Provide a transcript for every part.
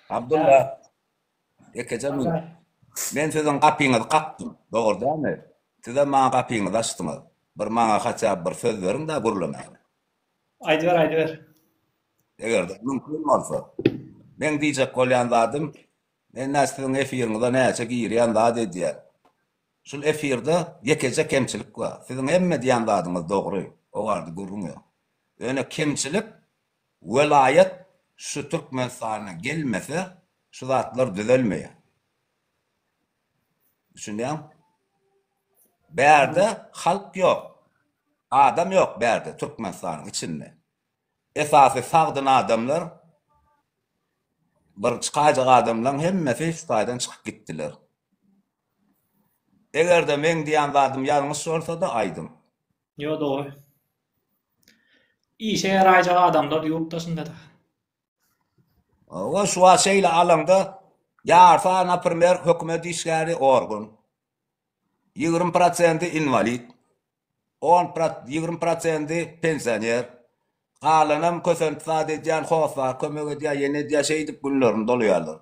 Abdylla, ýekeje minut. Men siziň gapyňyzy kakdym, dogry dälmi? Sizem maňa gapyňyzy açdyňyz. Bir maňa haçap bir söz beriň-dä gürlemäge. Aýdyber, aýdyber. Eger-de mümkin bolsa. Meň diýjek bolýan zadym, men-ä siziň efiriňize näçe girýän zat edýän. Şul efirde ýekeje kemçilik bar. Siziň hemme diýen zadyňyz dogry. O barada gürrüň ýok. Ýöne kemçilik welaýat şu Türkmenistana gelmese şu zatlar düzelmeýär. Düşünýäň? Bärde halk ýok. Adam ýok bärde Türkmenistanyň içinde. Esasy sagdyn adamlar bir çykaýjak adamlaň hemmesi şu taýdan çykyp gitdiler. Eger-de meň diýen zadym ýalňyş bolsa-da aýdyň. Ýo dogry. Işe ýaraýjak adamlar ýurt daşynda-da. Hawa şu wagt şeýle alaňda ýarsa naprimer hökümet işgäri organ. 20 prosendi inwalid. On prot 20 prosendi pensioner. Galanam kösenip zat edýän hossar kömek edýär ýene edýär şeýdip günlerini dolaýarlar.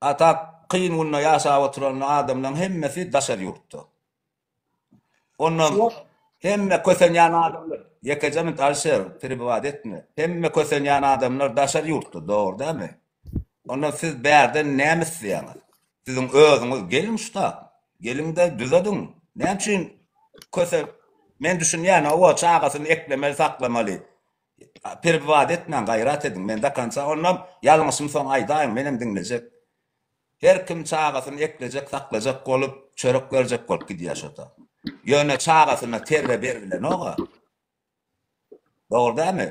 A tak kyn günde ýaşap oturan adamlaň hemmesi daşary ýurtda. Ondan hemme kösenýän adamlar, ýekeje minut Alişer, perebiwat etme. Hemme kösenýän adamlar daşary ýurtda, dogry dälmi? Ondan siz bärden näme isleýäňiz? Siziň özüňiz geliň şta, geliň-de düzediň. Näme üçin köse Men düşünýän, hawa, çagasyny eklemeli, saklamaly. Perebiwat etmäň, gaýrat ediň. Men do konca ondan ýalňyşymy soň aýdaýyň, menem diňlejek. Her kim çagasyny eklejek, saklajak bolup, çörek berjek bolup gidýär şo-da. Ýöne çagasyna terbe beribilenok-a. Dogry dälmi?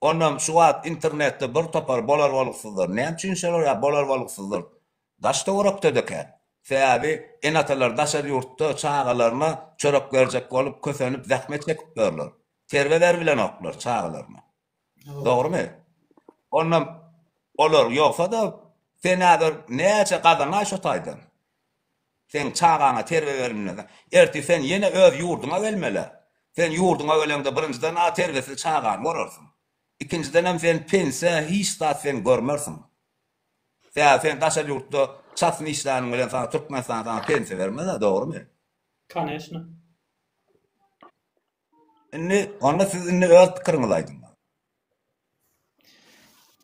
Onam şu wagt internetde bir topar bolar-bolgusyzlar. Näme üçin şolar ýaly bolar-bolgusyzlar daş-töwerekde-de kän. Sebäbi ene-atalar daşary ýurtda çagalaryna çörek berjek bolup, kösenip, zähmet çekip ýörler. Terbe beribilenoklar çagalaryna. Dogrumy? Ondan olar ýogsa-da sen häzir näçe gazanaý şo taýdan. Seň çagaňa terbiýe berilmese, ertir sen ýene öz ýurduňa gelmeli. Sen ýurduňa geleňde birinjiden a terbiýesiz çagany görersiň. Ikinjidenem sen pensiýa hiç zat sen görmersiň. Sebäbi sen daşary ýurtda çasyn işläniň bilen saňa Türkmenistan saňa pensiýa bermez-ä, dogrumy? Koneçno. Indi onda siz indi öz pikiriňizi aýdyň.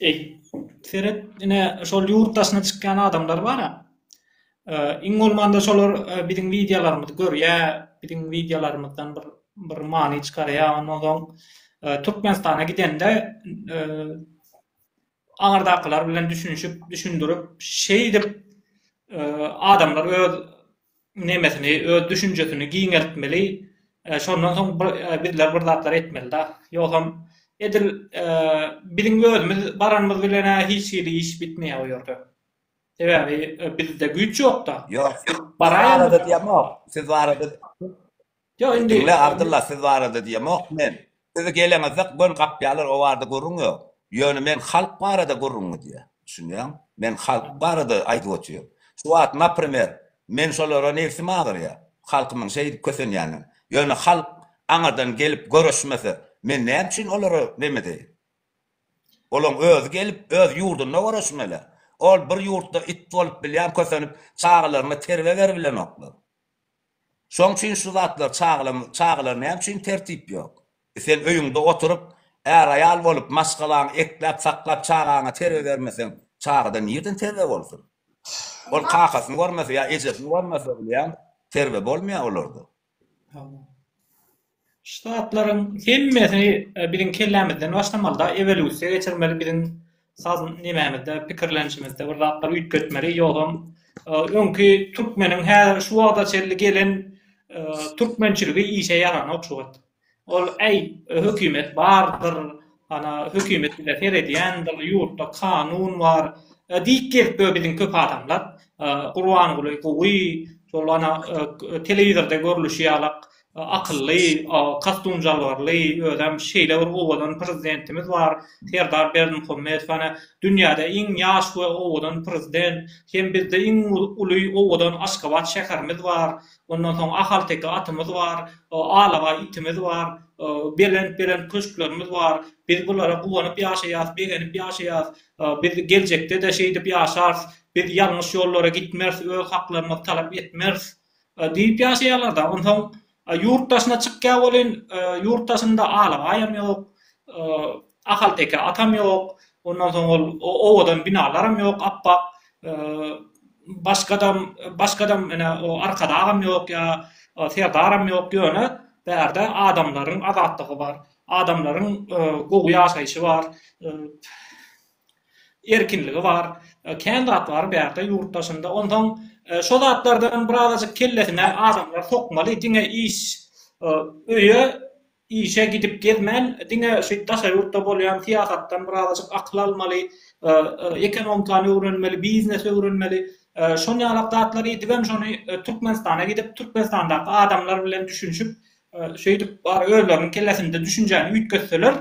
Eý, seret, ine şol ýurt daşyna çykýan adamlar bar-a. Iň bolmanda şolar biziň wideolarymyzy görýär, biziň wideolarymyzdan bir bir many çykarýar. Ondan soň Türkmenistana gidende aňyrdakylar bilen düşünişip, düşündirip, şeýdip adamlar öz nemesini, öz düşünjesini giňeltmeli. Şondan soň bizler bir zatlar etmeli-da. Ýogsam edil biziň özümiz baranymyz bilen-ä hiç hili iş bitmeýär o ýerde. Sebäbi bizde güýç ýok-da. Ýok, siz barada diýemok. Siz barada Ýok indi. Diňle Abdylla siz barada diýemok men. Sizi geleňizde gön gapýarlar o barada gürrüň ýok. Ýöne men halk barada gürrüň edýän. Düşünýäň? Men halk barada aýdyp otyryn. Şu wagt naprimer men şolara nebsim agyrýar. Halkymyň şeýdip kösenýänini. Ýöne halk aňyrdan gelip göreşmese men näme üçin olara neme edeýin? Olaň özi gelip öz ýurdunda göreşmeli. Ol bir ýurtda it bolup bilýän kösenip çagalaryna terbiýe beribilenoklar. Şoň üçin şu zatlar çagalar çagalar näme üçin tertip ýok? Sen öýüňde oturyp är-aýal bolup maşgalaňy ekläp saklap çagaňa terbiýe bermeseň çagada nirden terbiýe bolsun? Ol kakasyny görmese ýa ejesini görmese bilýäň terbiýe bolmaýar olarda. Şu zatlaryň hemmesi biziň kellämizden başlamalyda, ewolýusiýa geçirmeli biziň saz nemämizde, pikirlenişimizde bir zatlar üýtgetmeli, ýogsam öňki türkmeniň häzir şu wagta çenli gelen türkmençiligi işe ýaranok şu wagt. Ol äý hökümet bardyr, ana hökümet bize seredýändir, ýurtda kanun bar diýip gezip ýör biziň köp adamlar. Gurbanguly gowy, şol ana telewizorda görlüşi ýalak Akylly, kostum-jalbarly, özem şeýle bir owadan prezidentimiz bar, Serdar Berdimuhamedow, hany, dünýäde iň ýaş we owadan prezident, hem bizde iň uly owadan Aşgabat şäherimiz bar, ondan soň ahalteke atymyz bar, alabaý itimiz bar. Belent-belent köşklerimiz bar. Biz bulara guwanyp ýaşaýas, begenip ýaşaýas. Biz geljekde-de şeýdip ýaşarys. Biz ýalňyş ýollara gitmeris, öz haklarymyzy talap etmeris diýip ýaşaýarlar-da. Onsoň ýurt daşyna çykýar welin, ýurt daşynda alabaýam ýok, ahalteke atam ýok, ondan soň ol owadan binalaram ýok, apbak. Başgadam, başgadam ine o Arkadagam ýok ýa Serdaram ýok, ýöne bärde adamlaryň azatlygy bar, adamlaryň gowy ýaşaýşy bar, erkinligi bar, kän zat bar bärde ýurt daşynda. Onsoň şo zatlardan birazajyk kellesine adamlar sokmaly, diňe iş öýe Işe gidip gezmän, diňe şu daşary ýurtda bolýan syýasatdan birazajyk akyl almaly, ekonomikany öwrenmeli, biznesi öwrenmeli. Şon ýalak zatlary edibem şony Türkmenistana gidip, Türkmenistandaky adamlar bilen düşünişip, şeýdip bar özleriniň kellesinde düşünjäni üýtgetseler,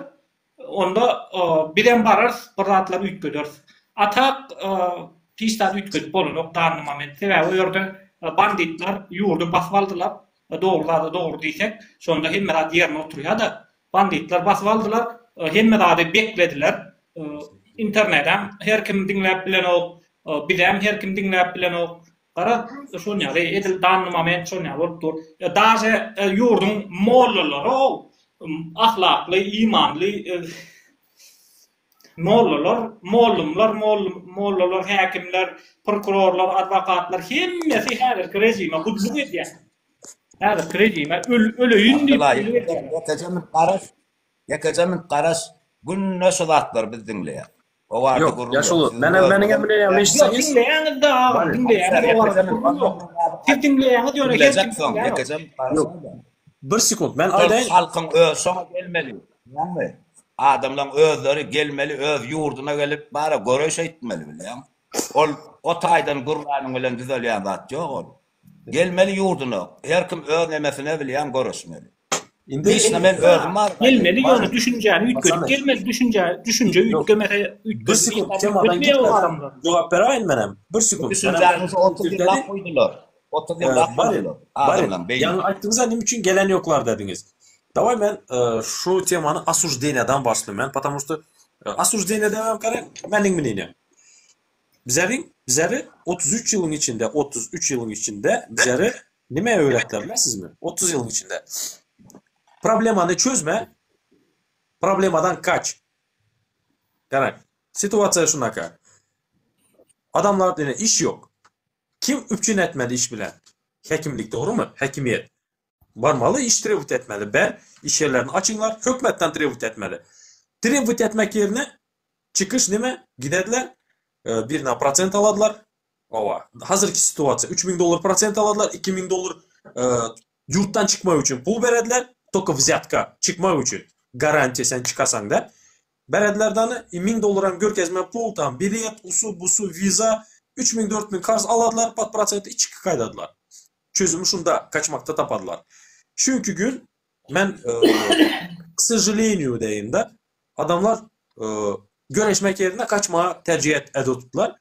onda bizem bararys, bir zatlar üýtgederis. A tak hiç zat üýtgedip bolanok danny moment. Sebäbi o ýerde banditler ýurdy basyp aldylar. Dogry zada dogry diýsek, şonda hemme zat ýerine oturýar-da. Banditler basyp aldylar, hemme zady beklediler. Internedem her kim diňläp bilenok, bizem her kim diňläp bilenok. Garaz, şon ýaly, edil danny moment şon ýaly bolup dur. Daže ýurduň mollalary-ow, ahlakly, imanly Mollalar, mollumlar, mollalar, häkimler, prokurorlar, adwokatlar hemmesi häzirki režime gulluk edýär. Häzirki režime öleýin diýip gulluk edýärler. Ýekeje minut garaş, ýekeje minut garaş, günde şu zatlary biz diňleýäs. O barada Ýok, gürrüň ýok. ýaşuly, Siziň menem meniň özüňizem hem bileýän Ýok, eşitseňiz. diňleýäňiz-de agam, diňleýäňiz, o barada gürrüň ýok. Siz diňleýäňiz, ýöne her kim Diňlejek soň, diňlänok. ýekeje minut Ýok. garaşaý-da. Bir sekunt, men Şol aýdaýyn. halkyň öz şoňa gelmeli. Bilýäňmi? Adamlaň özleri gelmeli, öz ýurduna gelip bara göreş eýtmeli bilýäň. Ol o taýdan gürläniň bilen düzelýän zat ýok ol. Gelmeli ýurduna, her kim öz nemesine bilýäň göreşmeli. Indi Lişno men özüm barada Gelmeli aýdýan. ýöne düşünjäni üýtgedip Hasan gelmeli, düşünje düşünje Ýok. üýtgemese Bir üýtgedip hiç sekunt zat temadan üýtgetmeýär o gitme. adamlar. Jogap beräýin menem. Bir Bu sekunt. Menem düşünjäni şu 30 ýyllap Türkleri goýdular. 30 ýyllap Barin, goýdular Barin, adamlaň ýaňy beýnine. aýtdyňyz-a neme üçin gelen ýoklar dediňiz. Daway men şu temany osuždeniýadan başlaýyn, потому что osuždeniýa demem gerek, meniň мнением. Bizeriň, bizeri 33 ýylyň içinde, 33 ýylyň içinde bizeri nime öwretdiler bilesizmi? 30 ýylyň içinde. Problemany çözme, problemadan kaç. Garaň, situasiýa şunaka. Adamlar ine iş ýok. Kim üpjün etmeli iş bilen? Häkimlik dogrymy? Häkimiýet. Barmaly iş trebut etmeli. Ber iş ýerlerini açyňlar, hökümetden trebut etmeli. Trebut etmek ýerine çykyş nime? Gidediler, birine prosent aladylar. Hawa, hazirki situasiýa 3000 dollar prosent aladylar, 2000 dollar ýurtdan çykmak üçin pul berediler, tolko wzýatka çykmak üçin garantiýa sen çykasaň da. Berediler dany i 1000 dollaram görkezme pul tam bilet, usu busu wiza 3000 4000 karz aladylar pod prosent i çykyp gaýdadylar. Çözümi şunda kaçmakda tapadylar. Çünki gün men k sožaleniýu deýin-de adamlar göreşmek ýerine kaçmaga terjih edip otupdylar.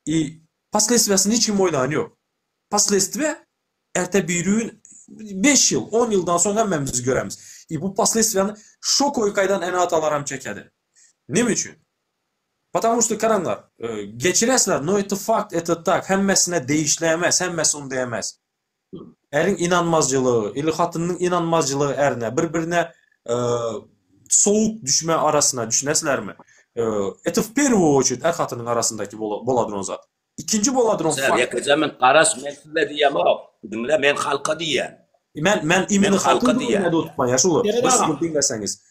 I posledstwiýasyny hiç kim oýlany ýok. Posledstwiýa erte birigün 5 ýyl, 10 ýyldan soň hemmämiz göremiz. I bu posledstwiýany şo koýkaýdan ene-atalaram çekedi. Neme üçin? Потому что garaňlar, geçiresler, no это fakt, это tak, hemmesine degişli emes, hemmesi onda emes. Äriň ynanmazjylygy ili hatynyň ynanmazjylygy ärine, bir-birine sowuk düşme arasyna düşünesizlermi? Это в первую очередь är-hatynyň arasyndaky boladron zat. Ikinji boladron Sen fakt. ýekeje min garaş men size diýemok. Diňle men halka diýýän. Men men Men imini halka hatyn diýýän. görmedi otupman ýaşuly. Seret Bir agam. sekunt diňleseňiz.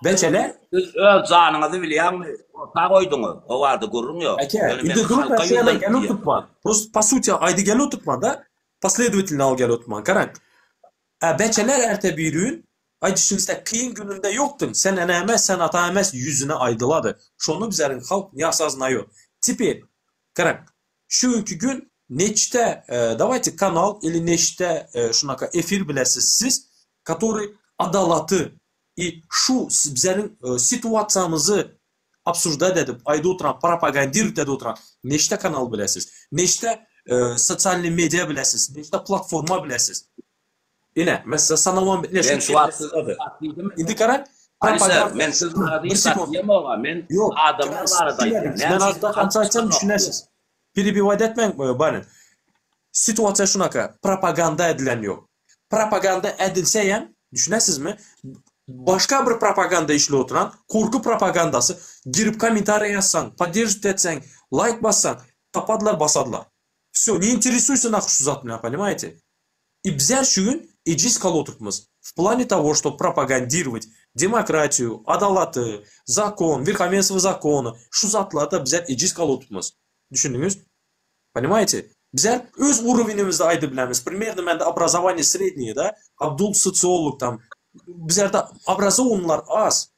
Beçele Siz öz janyňyzy bilýäňmi? Orta goýduňyz. O barada gürrüň ýok. Eke, Ýöne men indi durup halka ben şu ýerden ýüzlenip gel diýýän. oturtman. Prosto po suti aýdy gel oturtman da. Posledowatelny al gel oturtman. Garaň. Ä beçeler erte birigün aýdyşyňyzda kyn gününde ýokduň. Sen ene emes, sen ata emes ýüzüne aýdylady. Şony bizeriň halk ne osaznaýot. Teper garaň. Şu günki gün neçde dawayte kanal ili neçde şunaka efir bilesiz siz, kotoryý adalaty i şu bizeriň situasiýamyzy obsujdat edip aýdyp oturan propagandirowat edip oturan neçde kanal bilesiz, neçde sosialnyý media bilesiz, neçde platforma bilesiz. Ine, men size sanawam ine şu wagt siz Indi gara propaganda men siz barada hiç zat diýemok, men adamlar barada aýdýan. Men az da kança aýtsam düşünersiz. Perebiwat etmäň barin. Situasiýa şunaka, propaganda edilen ýok. Propaganda edilse hem, düşünesizmi? Başga bir propaganda işli oturan, korky propagandasy, girip kommentariýa ýazsaň, podderžit etseň, laýk bassaň, tapadylar, basadylar. Vsё, ne interesuýsa nahut şu zat bilen, понимаете? I bizler şu gün ejiz galyp oturypmyz w plane togo, što propagandirowat demokratiýu, adalaty, zakon, werhowenstwo zakona, şu zatlarda bizler ejiz galyp oturypmyz. Düşündiňiz? Ponimaýete? Bizler öz urowenimizde aýdyp bilemiz. Primerno mende obrazowaniýe sredniýe da, Abdul sosiolog tam. Bizlerde obrazowanylar az.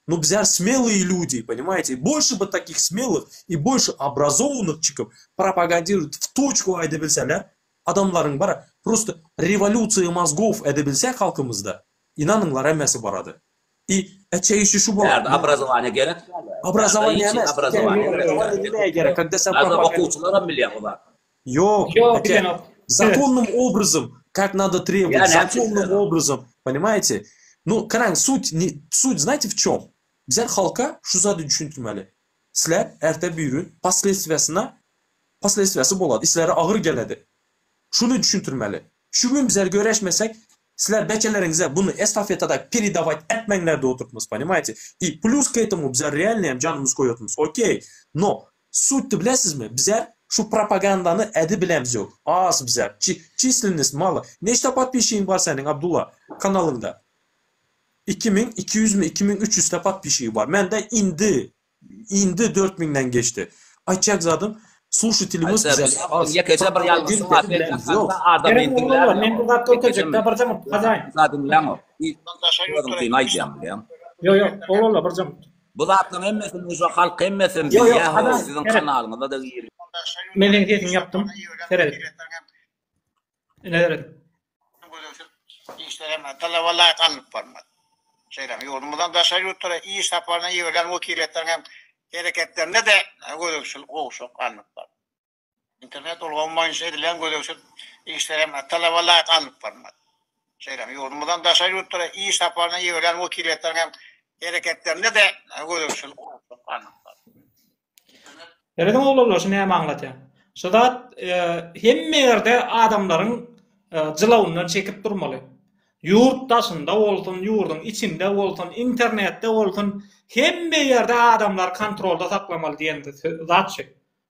No bizler smelые люди, понимаете? Больше бы takih smelых i больше obrazowanyh çykyp propagandirowat w toçku aýdyp bilseler, Adamlaryň bar prosto rewolýusiýa mozgov edebilsek halkymyzda ynanyňlar hemmesi barady. I etjek işi şu bolar. Bärde obrazowaniýa gerek däl. Obrazowaniýa emes. Obrazowaniýa nämä gerek когда sen Häzir okuwçylaram bilýär o zat. Ýok. Ýok bilenok. Законным obrazom как надо требовать законным obrazom понимаете ну garaň sut sut знаете в çom bizler halka şu zady düşündirmeli sizler erte birigün posledstwiýasyna Posledstwiýasy bolady, islere agyr geledi. Şuny düşündirmeli. Şu gün bizler göreşmesek, sizler beçeleriňize buny estafetada peredawat etmeňler diýip oturypmyz, ponimaýte. I plýus k etomu bizler realnyý hem janymyzy goýup otyrmyz, okey. No, sutdy bilesizmi, bizler şu propagandany edi bilemzok, az bizler, çislennost maly. Neçde podpisçigiň bar seniň Abdulla, kanalyňda? 2200 mi, 2300 te podpisçigi bar. Mende indi Indi 4000-den geçdi. Aýtjak zadym, sluşatelimiz bize az. Ýekeje bir ýalňyşyň bar, sen ýakanda adamy Gerek oglanlar, men bir zat görkezjekdä birje minut, hazaýyn. Zat diňläňok. Özüňkini aýdýaň bilýäň. Ýok, ýok, oglanlar birje minut. Bu zatlaryň hemmesini uje halk hemmesem bilýär, siziň kanalyňyza-da girýär. Men seň sesiňi ýapdym. Seret. Ine seret. Gözegçilik işleri hem talaba laýyk alnyp barylmady. Şeýle hem ýurdumyzdan daşary ýurtlara iş saparyna iberilen wekiliýetleriň hem hereketlerinde-de gözegçilik gowşak alnyp baryldy. Internet ulgamy boýunça edilýän gözegçilik işleri hem talaba laýyk alnyp barylmady. Şeýle hem ýurdumyzdan daşary ýurtlara iş saparyna iberilen wekiliýetleriň hem hereketlerinde-de gözegçilik gowşak alnyp baryldy. Serediň oglanlar şu näme aňladýar. Şu zat hemme ýerde adamlaryň jylawyndan çekip durmaly. Ýurt daşynda bolsun, ýurduň içinde bolsun, internetde bolsun, hemme ýerde adamlary kontrolda saklamaly diýen zat şu.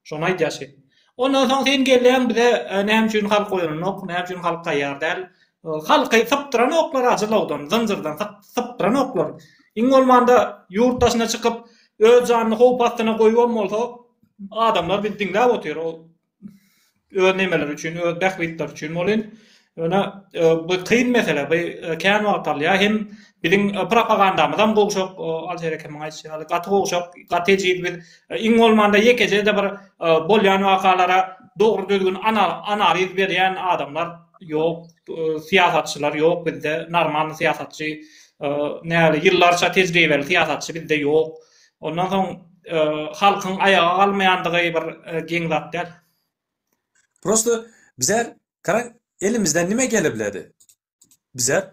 Şony aýdýar şu. Ondan soň sen gelýäň bize näme üçin halk oýananok, näme üçin halk taýýar däl. Halky sypdyranoklar-a jylawdan, zynjyrdan sypdyranoklar. Iň bolmanda ýurt daşyna çykyp, öz janyny howp astyna goýubam bolsa, adamlar bizi diňläp otyr. O öz nemeleri üçin, öz bähbitleri üçin bolyn. Ýöne bu kyn mesele, bu kän wagt alýar. Hem biziň propagandamyzam gowşak, Alşer ekemiň aýdyşy ýaly, gaty gowşak, gaty ejiz biz. Iň bolmanda ýekeje-de bir bolýan wakalara dogry-düzgün analiz berýän adamlar ýok, syýasatçylar ýok bizde, normalny syýasatçy, näli ýyllarça tejribeli syýasatçy bizde ýok. Ondan soň halkyň aýaga galmaýandygy bir geň zat däl. Prosto bizler garaň elimizden nime gelebiledi? Bizler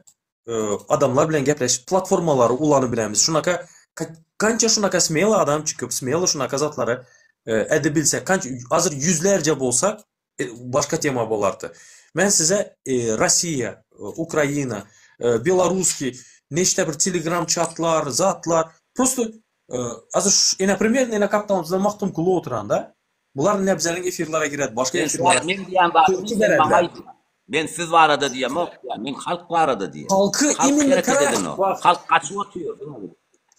adamlar bilen gepleşip platformalary ulanyp bilemiz. Şunaka kança şunaka smelo adam çykyp smelo şunaka zatlary edebilsek kança hazir ýüzlerce bolsak başga tema bolardy. Men size Rossiýa, Ukraina, Belaruski neçde bir telegram çatlar, zatlar prosto hazir ene primerno ene kaptalymyzda Magtymguly oturanda Bular ine bizleriň efirlere giredi, başga efirlere. Men diýen zadymy sen maňa aýt. Men siz barada diýemok, men halk barada diýen. Halky Halk hereket edenok. Halk gaçyp otyr.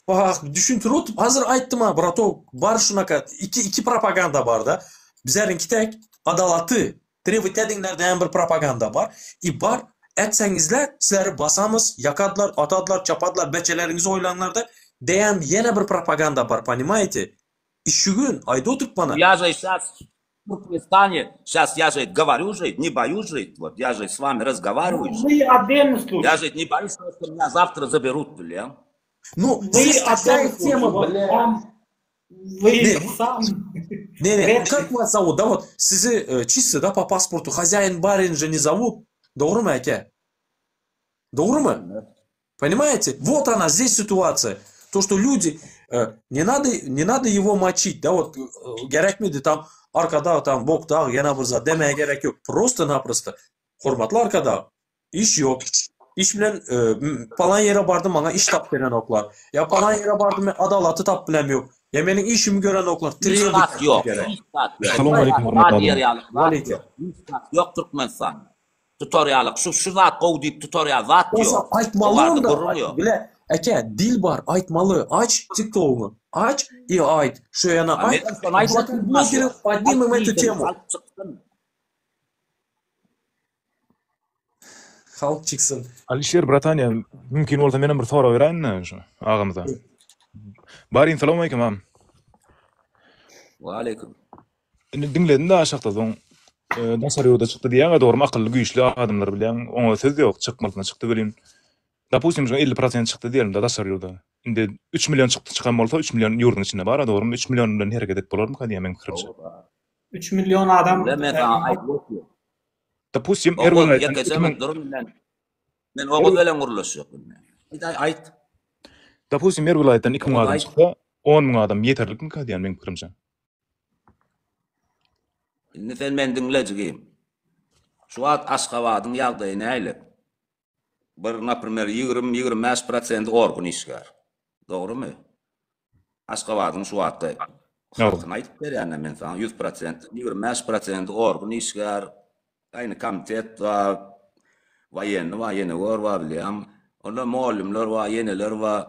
Bak, düşündirip otup, hazir aýtdym-a, bratok, bar şunaka, iki, iki propaganda bar-da. Bizleriňki tek adalaty trebować ediňler diýen bir propaganda bar. I bar, etseňizler, sizleri basamyz, ýakadylar, atadylar, çapadylar, beçeleriňizi oýlaňlar-da diýen ýene bir propaganda bar, ponimaýete? Şu gün aýdy oturyp bana. Ya же сейчас в Туркменистане, сейчас я же говорю же, не боюсь же, вот я же с вами разговариваю. Мы отдельный случай. Я же не боюсь, что меня завтра заберут, бля. Ну, Мы здесь такая отдельный тема, случай. бля. Там вы Не, сам. Не, не, как вас зовут, да, вот, sizi e, чисто, да, по паспорту, хозяин барин же не зовут, dogrymy eke? Dogrymy? Понимаете? Вот она здесь ситуация. То, что люди, э, не надо, не надо его мочить, да, вот, э, gerekmidi tam Arkadag tam bokdag ýene bir zat demäge gerek ýok. Prosto-naprosto hormatly Arkadag, iş ýok. Iş bilen e, palan ýere bardym maňa iş tap berenoklar. Ýa palan ýere bardym men adalaty tap bilem ýok. Ýa meniň işimi görenoklar. Hiç zat ýok. Hiç zat ýok. Salam aleýkum hormatly adamlar. Waleýkim. Hiç zat ýok Türkmenistanda. Tutar ýalyk şu şu zat gowy diýip tutar ýaly zat Bolsa ýok. aýtmaly O barada onda. gürrüň ýok. Bile eke dil bar aýtmaly. Aç TikTogyňy. Aç i aýt. Şu ýana A aýt. men şony aýdyp Obzatno blogerov podнимем эту temu. Halk çyksyn. Halk çyksyn. Alişer bratanya mümkin bolsa menem bir sorag beräýin-de şu agamyza. Barin salam aleýkum agam. Waleýkim. Indi diňledim-de aşakda soň daşary ýurda çykdy diýýäň-ä dogrymy akylly güýçli adamlar bilýäň oňa söz ýok çykmalysyna çykdy welin dopustim şoň 50 prosent çykdy diýelim-de daşary ýurda. Indi 3 million çykdy çykan bolsa 3 million ýurduň içinde bar-a dogrymy 3 million bilen hereket edip bolarmyka diýýän meň pikirimçe. 3 million adam Diňle men saňa aýdyp otyryn. Dopustim her Oguz welaýatdan ýekeje 2000 dur men. Men Oguz bilen gürleşjek indi. Aýt aýt. Dopustim her welaýatdan 2000 Oguz adam aýt. çyksa 10 müň adam ýeterlikmika diýýän meň pikirimçe. Indi sen meni diňle jigim. Şu wagt Aşgabadyň ýagdaýy nähili? Bir, naprimer, 20-25 prosenti organ işgär. Dogrumy? Aşgabadyň şu wagtda halkyny aýdyp berýän men saňa 100 prosent, 25 prosenti organ işgär, aýny komitet bar, woýenny bar, ýene gör bar bilýäň. Onda mugallymlar bar, ýeneler bar.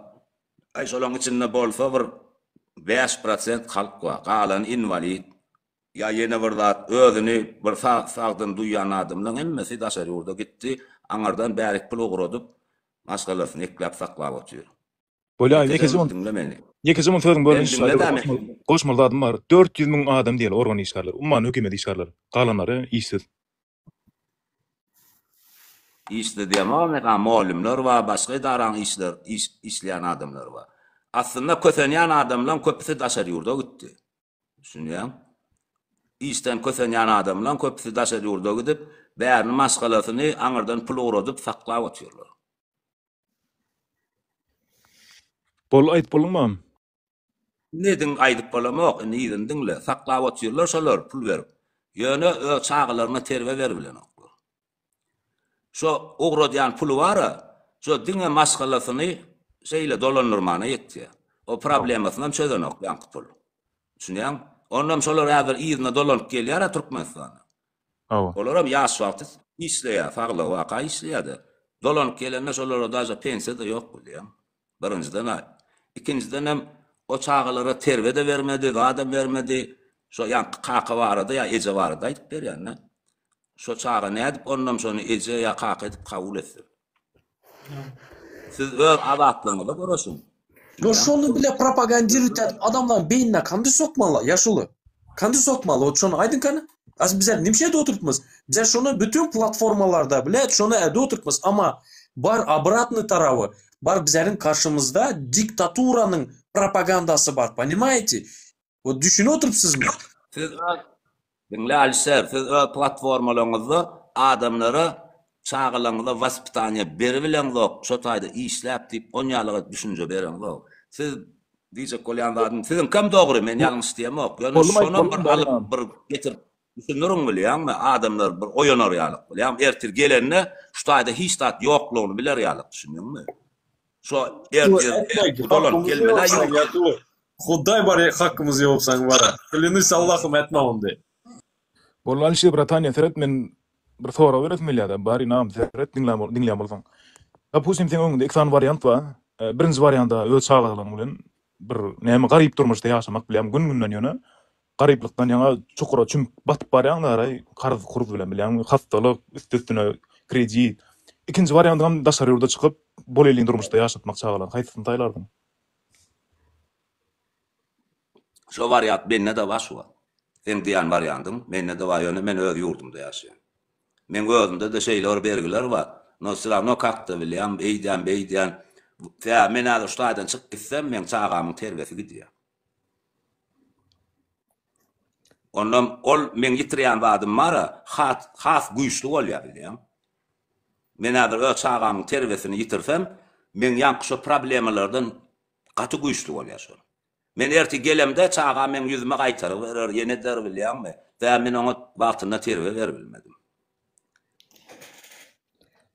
Aý şolaň içinde bolsa bir 5% halk bar. Galany inwalid ýa ýene bir zat özüni bir sag sagdyn duýýan adamlaň hemmesi daşary ýurda gitdi. Aňyrdan bärik pul ugradyp maşgalasyny ekläp saklap otyr. Bolýa Ýekeje ýekeje diňle meni. Ýekeje muň sözüň Sen bölünişi diňle dä meni. goşmaly zadym bar. 400 müň adam diýeli organ işgärleri, umuman hökümet işgärleri. Galanlary işsiz. Işsiz diýemok, mesalan, mugallymlar bar, başga edaraň işler, iş, işleýän adamlary bar. Aslynda kösenýän adamlaň köpüsi daşary ýurda gitdi. Düşünýäň? Işden kösenýän adamlaň köpüsi daşary ýurda gidip, bärini maşgalasyny aňyrdan pul ugradyp saklap otyrlar. Boldy aýdyp bolduňmy? Nediň aýdyp bolamok, indi yzyny diňle. Saklap otyrlar şolar pul berip. Ýöne öz çagalaryna terbiýe beribilenoklar. Şo ugradýan puly bar-a, şo diňe maşgalasyny şeýle dolandyrmana ýetýär. O problemasynam çözenok ýaňky pul. Düşünýäňmi? Onam şolar häzir yzyna dolanyp gelýär-ä Türkmenistana. Hawa. Olaram ýaş wagty işleýär, saglygy barka işleýär-de. Dolanyp gelende şolara daže pensiýa-da ýok bilýäň. Birinjiden-ä. Ikinjidenem o çagalara terbiýe-de bermedi, zadam bermedi. Şo ýaňky kaka barada ýa eje barada aýdyp berýän-dä. Şo çaga nädip ondan şony eje ýa kaka edip kabul etsin? Siz öz azatlygyňyza göreşiň. No şony bile propagandirowat edip adamlaryň beýnine kandy sokmaly ýaşuly. Kandy sokmaly ot şony aýdyň kany. As bizler nimşe edip oturtmyz. Bizler şony bütün platformalarda bile şony edip oturtmyz ama bar obratny taraby bar bizleriň karşymyzda diktaturanyň propagandasy bar ponimaýete. Ot düşünip oturypsyzmy? Siz öz Diňle Alişer, siz öz platformalaryňyzda adamlara çagalaryňyza waspitaniýa beribileňzok, şo taýda işläp diýip onýalyga düşünje bereňzok. Siz diýjek bolýan zadym siziňkem dogry, men ýalňyş diýemok. Ýöne şonam bir alyp bir getirip düşündiriň bilýäňmi, adamlar bir oýanar ýalyk bilýäňmi, ertir gelende şu taýda hiç zat ýoklugyny biler ýalyk düşündiňmi? Şo ertir dolanyp gelmeli ýok. Hudaý bar hakkymyz ýok saň bara. Klянусь Allahym etme ondy. Boldy Alişer bratanya seret men bir sorag beresim gelýärde bar ynam seret diňleýän bolsaň. Dopustim seň öňüňde iki sany wariant bar. Birinji warianda öz çagalaryň bilen bir näme garyp durmuşda ýaşamak bilýäň gün günden ýöne garyplykdan ýaňa çukura çümüp batyp barýaň daraý karz kurz bilen bilýäňmi hassalyk üsti üstüne kredit. Ikinji wariandyňam daşary ýurda çykyp bol elin durmuşda ýaşatmak çagalaryny haýsysyny saýlardyň? Şo wariant mende-de bar şu wagt. Seň diýýän wariandyň mende-de bar, ýöne men öz ýurdumda ýaşaýan. Meň özümde-de şeýle bir bergiler bar. No wse rawno kak-da bilýän, eýdýän, beýdýän. Sebäbi men häzir şu taýdan çykyp gitsem, meň çagamyň terbiýesi gidýär. Ondan ol meň ýitirýän zadym bar-a, has, has güýçli bolýar bilýäň. Men häzir öz çagamyň terbiýesini ýitirsem, meň ýaňky şo problemalardan gaty güýçli bolýar şol. Men ertir gelemde çagam meň ýüzüme gaýtaryp berer, ýene eder bilýäňmi? Sebäbi men oňa wagtynda terbiýe beribilmedim.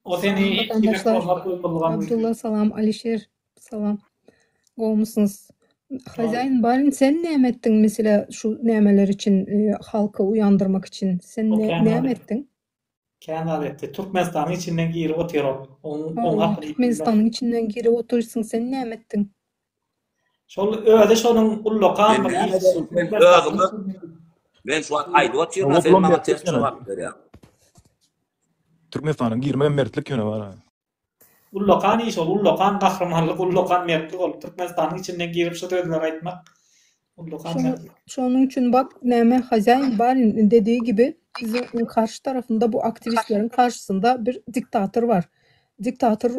O seni Salam hiç watandaşlar. hormat goýmazlygam mümkin. Abdulla salam, Alişer salam. Gowumysyňyz? Hazaýyn baryn sen näme etdiň mesele şu nämeler üçin e, halky uýandyrmak üçin sen O ne, kän näme zat etdiň? Kän zat etdi. Türkmenistanyň içinden girip otyr ol. Oň oň Hawa, hakyny iýip bilmez. Türkmenistanyň içinden girip otyrsyň sen näme etdiň? Şol özi şonuň ullakan Men bir näme iş. ederin sen Türkmenistanyň özüňe içinden men şu wagt aýdyp otyryn Hawa sen bulam maňa mertlik ters ýöne. jogap berýäň. Türkmenistanyň girmegem mertlik ýöne bar. Ullakan iş ol, ullakan gahrymanlyk, ullakan mertlik ol. Türkmenistanyň içinden girip şu sözleri aýtmak ullakan Şonuň, mertlik. şonuň üçin bak näme hazaýyn baryn dediği gibi biziň karşy tarafynda bu aktiwistleriň karşysynda bir diktator bar. Diktator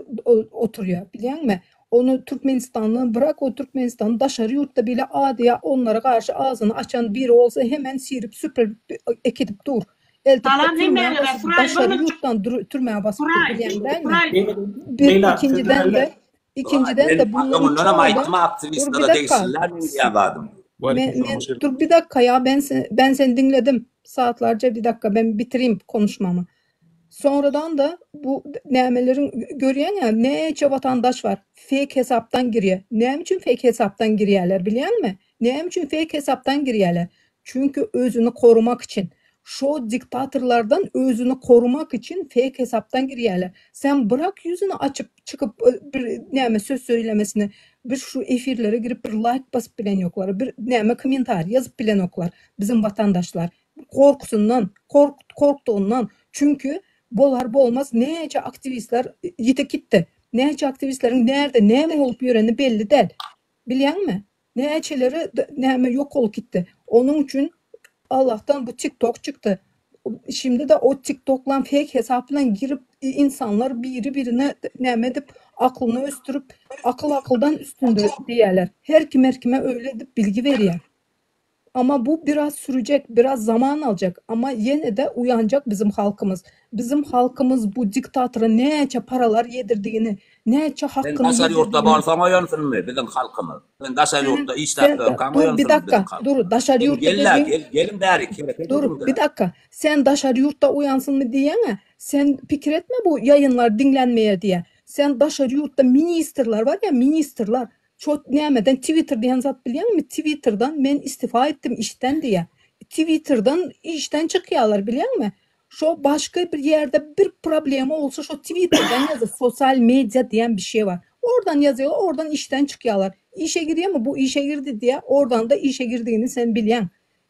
oturýar bilýäňmi? Ony Türkmenistanda bırak o Türkmenistany daşary ýurtda bile adyýa onlara garşy agzyny açan biri bolsa hemen sirip süpürip äkidip dur. Eltip Salam türmä hemmelere. basyp Suraý bir daşary minut. ýurtdan türmä basyp dur Suraý, bilýäň dälmi? Suraý. Bir Leýla, ikinjiden-de ikinjiden-de Men bunlaryň öňündenem çogy aýtdym dur bir aktiwistlere dakika. degişliler meň diýen zadym. Men, Waleýkim men salam. dur bir dakika ya ben sen, ben seni dinledim saatlarca bir dakika ben bitireyim konuşmamı. Sonradan da bu nämeleriň görýän ya näçe watandaş bar fake hesapdan girýär. Näme üçin fake hesapdan girýärler bilýäňmi? Näme üçin fake hesapdan girýärler? Çünki özüni korumak üçin. Şo diktatorlardan özüni korumak üçin fake hesapdan girýärler. Sen bırak ýüzüni açyp çykyp bir näme söz söylemesini bir şu efirlere girip bir like basyp bilen ýoklar. Bir näme kommentariý ýazyp bilenoklar biziň watandaşlar. Gorkusyndan, kork korkdugyndan. Çünki bolar bolmaz näçe aktiwistler ýitip gitdi. Näçe aktiwistleriň närde näme bolup ýöreni belli däl. Bilýäňmi? Näçeleri näme ýok bolup gitdi. Onuň üçin Allahdan bu TikTok çykdy. Şimdi-de o TikToklan fake hesap bilen girip insanlar biri-birine näme edip aklyny ösdürip akyl akyldan üstündir diýýärler. Her kim her kime öyle edip bilgi berýär. Ama bu biraz sürecek, biraz zaman alacak ama ýene-de uýanjak bizim halkymyz. Bizim halkymyz bu diktatora näçe paralar ýedirdigini, näçe Sen hakkyny daşary ýurtda ýedirdigini bolsaň oýansynmy biziň halkymyz? Sen daşary Sen, ýurtda işläp sen ýörkäň dur bir oýansynmy biziň dakika, halkymyz? dur daşary Sen ýurtda gel-le, dediň, gel, geliň bäri hereket dur ediň-dä. bir dakika. Sen daşary ýurtda uýansynmy diýýäň-ä? Sen pikir etme bu ýaýynlar diňlenmeýär diýä. Sen daşary ýurtda ministrler bar ýa, ministrler Şo nämeden Twitter diýen zat bilýäňmi? Twitterdan men istifa etdim işden diýýär. Twitterdan işden çykýarlar bilýäňmi? Şo başga bir ýerde bir problema bolsa şo Twitterdan ýazýar. Sosial media diýen bir şey bar. Oradan ýazýarlar, oradan işden çykýarlar. Işe girýärmi? Bu işe girdi diýýär. Oradan da işe girdigini sen bilýäň.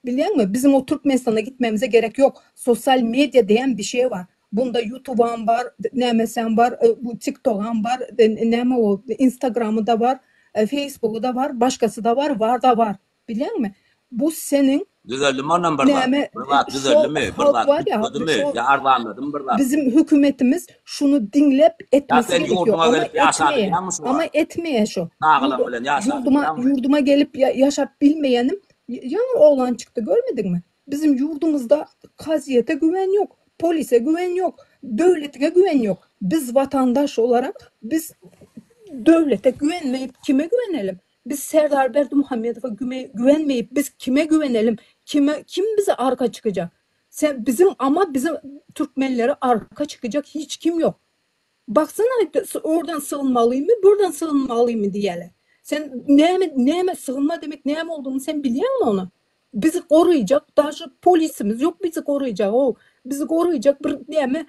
Bilýäňmi, biziň o Türkmenistana gitmemize gerek ýok. Sosial media diýen bir şey bar. Bunda Ýutubam bar, nämesem bar, bu TikTogam bar, näme o Instagramy da bar, Faceboogy da bar, başgasy da bar, bar da bar. Bilýäňmi? Bu seniň Düzeldimi ondan bir zat? näme Bir zat şo düzeldimi? Bir halk zat bar ýa, üýtgedimi? şo Ýa arzanladymy bir zat? bizim hökümetimiz şuny diňlep Ýa etmesi sen gerekiýor. ýurduňa Ama gelip ýaşap etmeýär. bilýäňmi şu Ama wagt? etmeýär şo. Çagalaň bilen ýaşap Ýurduma bilýäňmi? ýurduma gelip ýaşap bilmeýänim Ýaňy oglan çykdy görmediňmi? Bizim ýurdumyzda kazyýete güwen ýok, polise güwen ýok, döwletiňe güwen ýok. Biz watandaş olarak biz döwlete güwenmeýip kime güwenelim? Biz Serdar Berdimuhamedowa güwenmeýip biz kime güwenelim? Kime kim bize arka çykacak? Sen bizim ama bizim türkmenlere arka çykacak hiç kim ýok. Baksana oradan sygynmalymy, buradan sygynmalymy diýýärler. Sen näme näme sygynma demek näme olduğunu sen bilýäňmi ony? Bizi goraýjak daşy polisimiz ýok bizi goraýjak o. Bizi goraýjak bir näme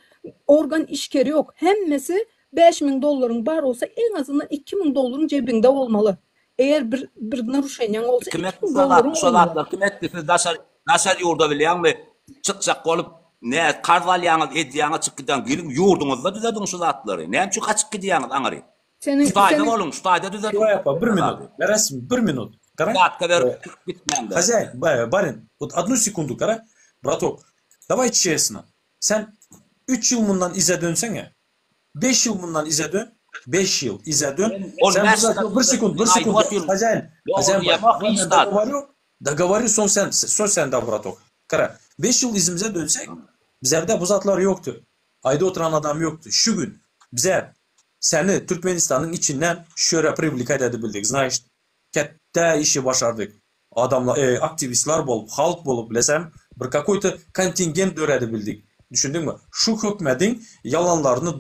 organ işgeri ýok. Hemmesi 5000 dollaryň bar bolsa iň azyndan 2000 dollaryň jebiňde bolmaly. Eger bir bir naruşeniýaň bolsa Kim etdi 2000 şo zat, dollaryň şo bolmaly. zatlary kim etdi? Siz daşary daşary ýurda bilýäňmi çykjak bolup ne karz alýaňyz edýäňiz çykyp gidýäňiz geliň ýurduňyzda düzediň şu zatlary. Näme üçin gaçyp gidýäňiz aňry? Seniň Şu taýda seniň boluň şu taýda düzediň Şuraý apa, bir şu minut. zady. Rasim, bir minut. Gara. Zatka berip Э, çykyp gitmäňde. Хозяин, ба- барин, вот одну секунду, gara. Браток, давай честно. Sen 3 ýyl mundan yza dönseňe. 5 ýyl mundan yza dön. 5 ýyl yza dön. On Sen bäş bu zat ýyl bir sekund, bir men aýdyp sekund. otyryn. Хозяин, хозяин, Dogry diýemok ben hiç zat. договорю, договорю, soň sen, söz sende, браток. Gara, 5 ýyl yzymyza dönsek, bizlerde bu zatlar ýokdy. Aýda oturan adam ýokdy. Şu gün bize seni Türkmenistanyň içinden şu ýere priwlikать edip bildik. Znaýşt, ketde işi başardyk. Adamlar, e, aktiwistler bolup, halk bolup, bilesem, bir kakoý-to kontingent döredip bildik. Düşündiňmi? Şu hökmediň ýalanlaryny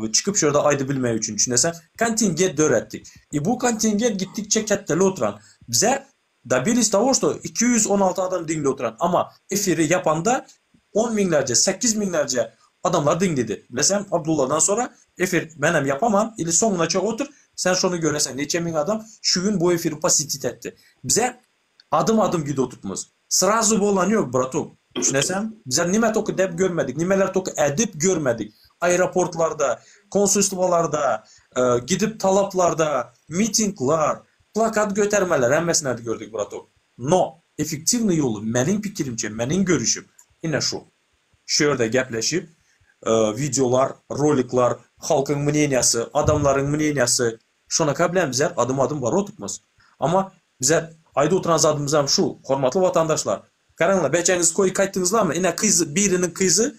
e, çykyp şu ýerde aýdyp bilmek üçin, düşüneseň, kontingent döretdik. I bu kontingent gitdikçe ketdeli oturan. Bize Dobilis togo şto 216 adam diňli oturan ama efiri ýapanda on müňlerce sekiz müňlerce adamlar diňledi. Bilesem Abdulladan sora efir menem ýapaman ili soňunaça otur sen şony göreseň neçe müň adam şu gün bu efiri posetit etdi. Bize adym adym gidip oturtmyz. Srazu bolan ýok bratok. Düşünesem bize nime toky dep görmedik nimeler toky edip görmedik aeroportlarda konsulstwalarda gidip talaplarda mitinglar Plakat götermeler hemmesini gördük bratok. No, effektiwnyý ýoly meniň pikirimçe, meniň görüşim ine şu. Şu ýerde gepleşip, wideolar, roliklar, halkyň mneniýasy, adamlaryň mneniýasy, şonaka bilen bizler adym-adym baryp otyrmyz. Amma bize aýdyp oturan zadymyzam şu, hormatly watandaşlar, garaňlar, beçäňizi koýup gaýtdyňyzlarmy, ine kyzy, biriniň kyzy,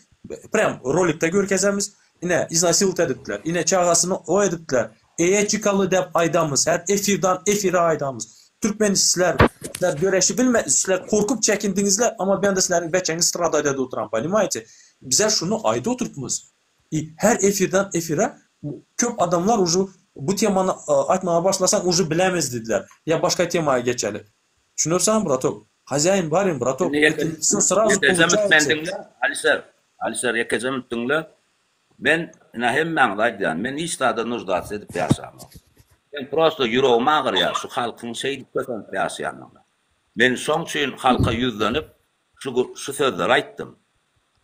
prýam rolikde görkezemiz, ine iznasilit edipdiler, ine çagasyny o edipdiler, Eýe çykaly dep aýdamyz her efirdan efire aýdamyz Türkmen sizler sizler göreşi bilme sizler korkup çekindiňizler ama bende sizleriň beçeňiz stradayda oturan ponimaýte bize şuny aýdy oturtmyz i her efirdan efire köp adamlar uje bu temany aýtmaga başlasaň uje bilemiz diýdiler ýa başga temaýa geçeli düşünipsiňmi bratok hazýaýyn baryn bratok Indi ýeke siz srazu ýekeje minut meni poluçaýte. diňle Alişer Alişer ýekeje minut diňle Men ine hemmäňize aýdýan, men hiç zada nuždats edip ýaşamok. Men prosto ýüregim agyrýar şu halkyň şeýdip kösenip ýaşaýanyna. Men şoň üçin halka ýüzlenip şu şu sözleri aýtdym.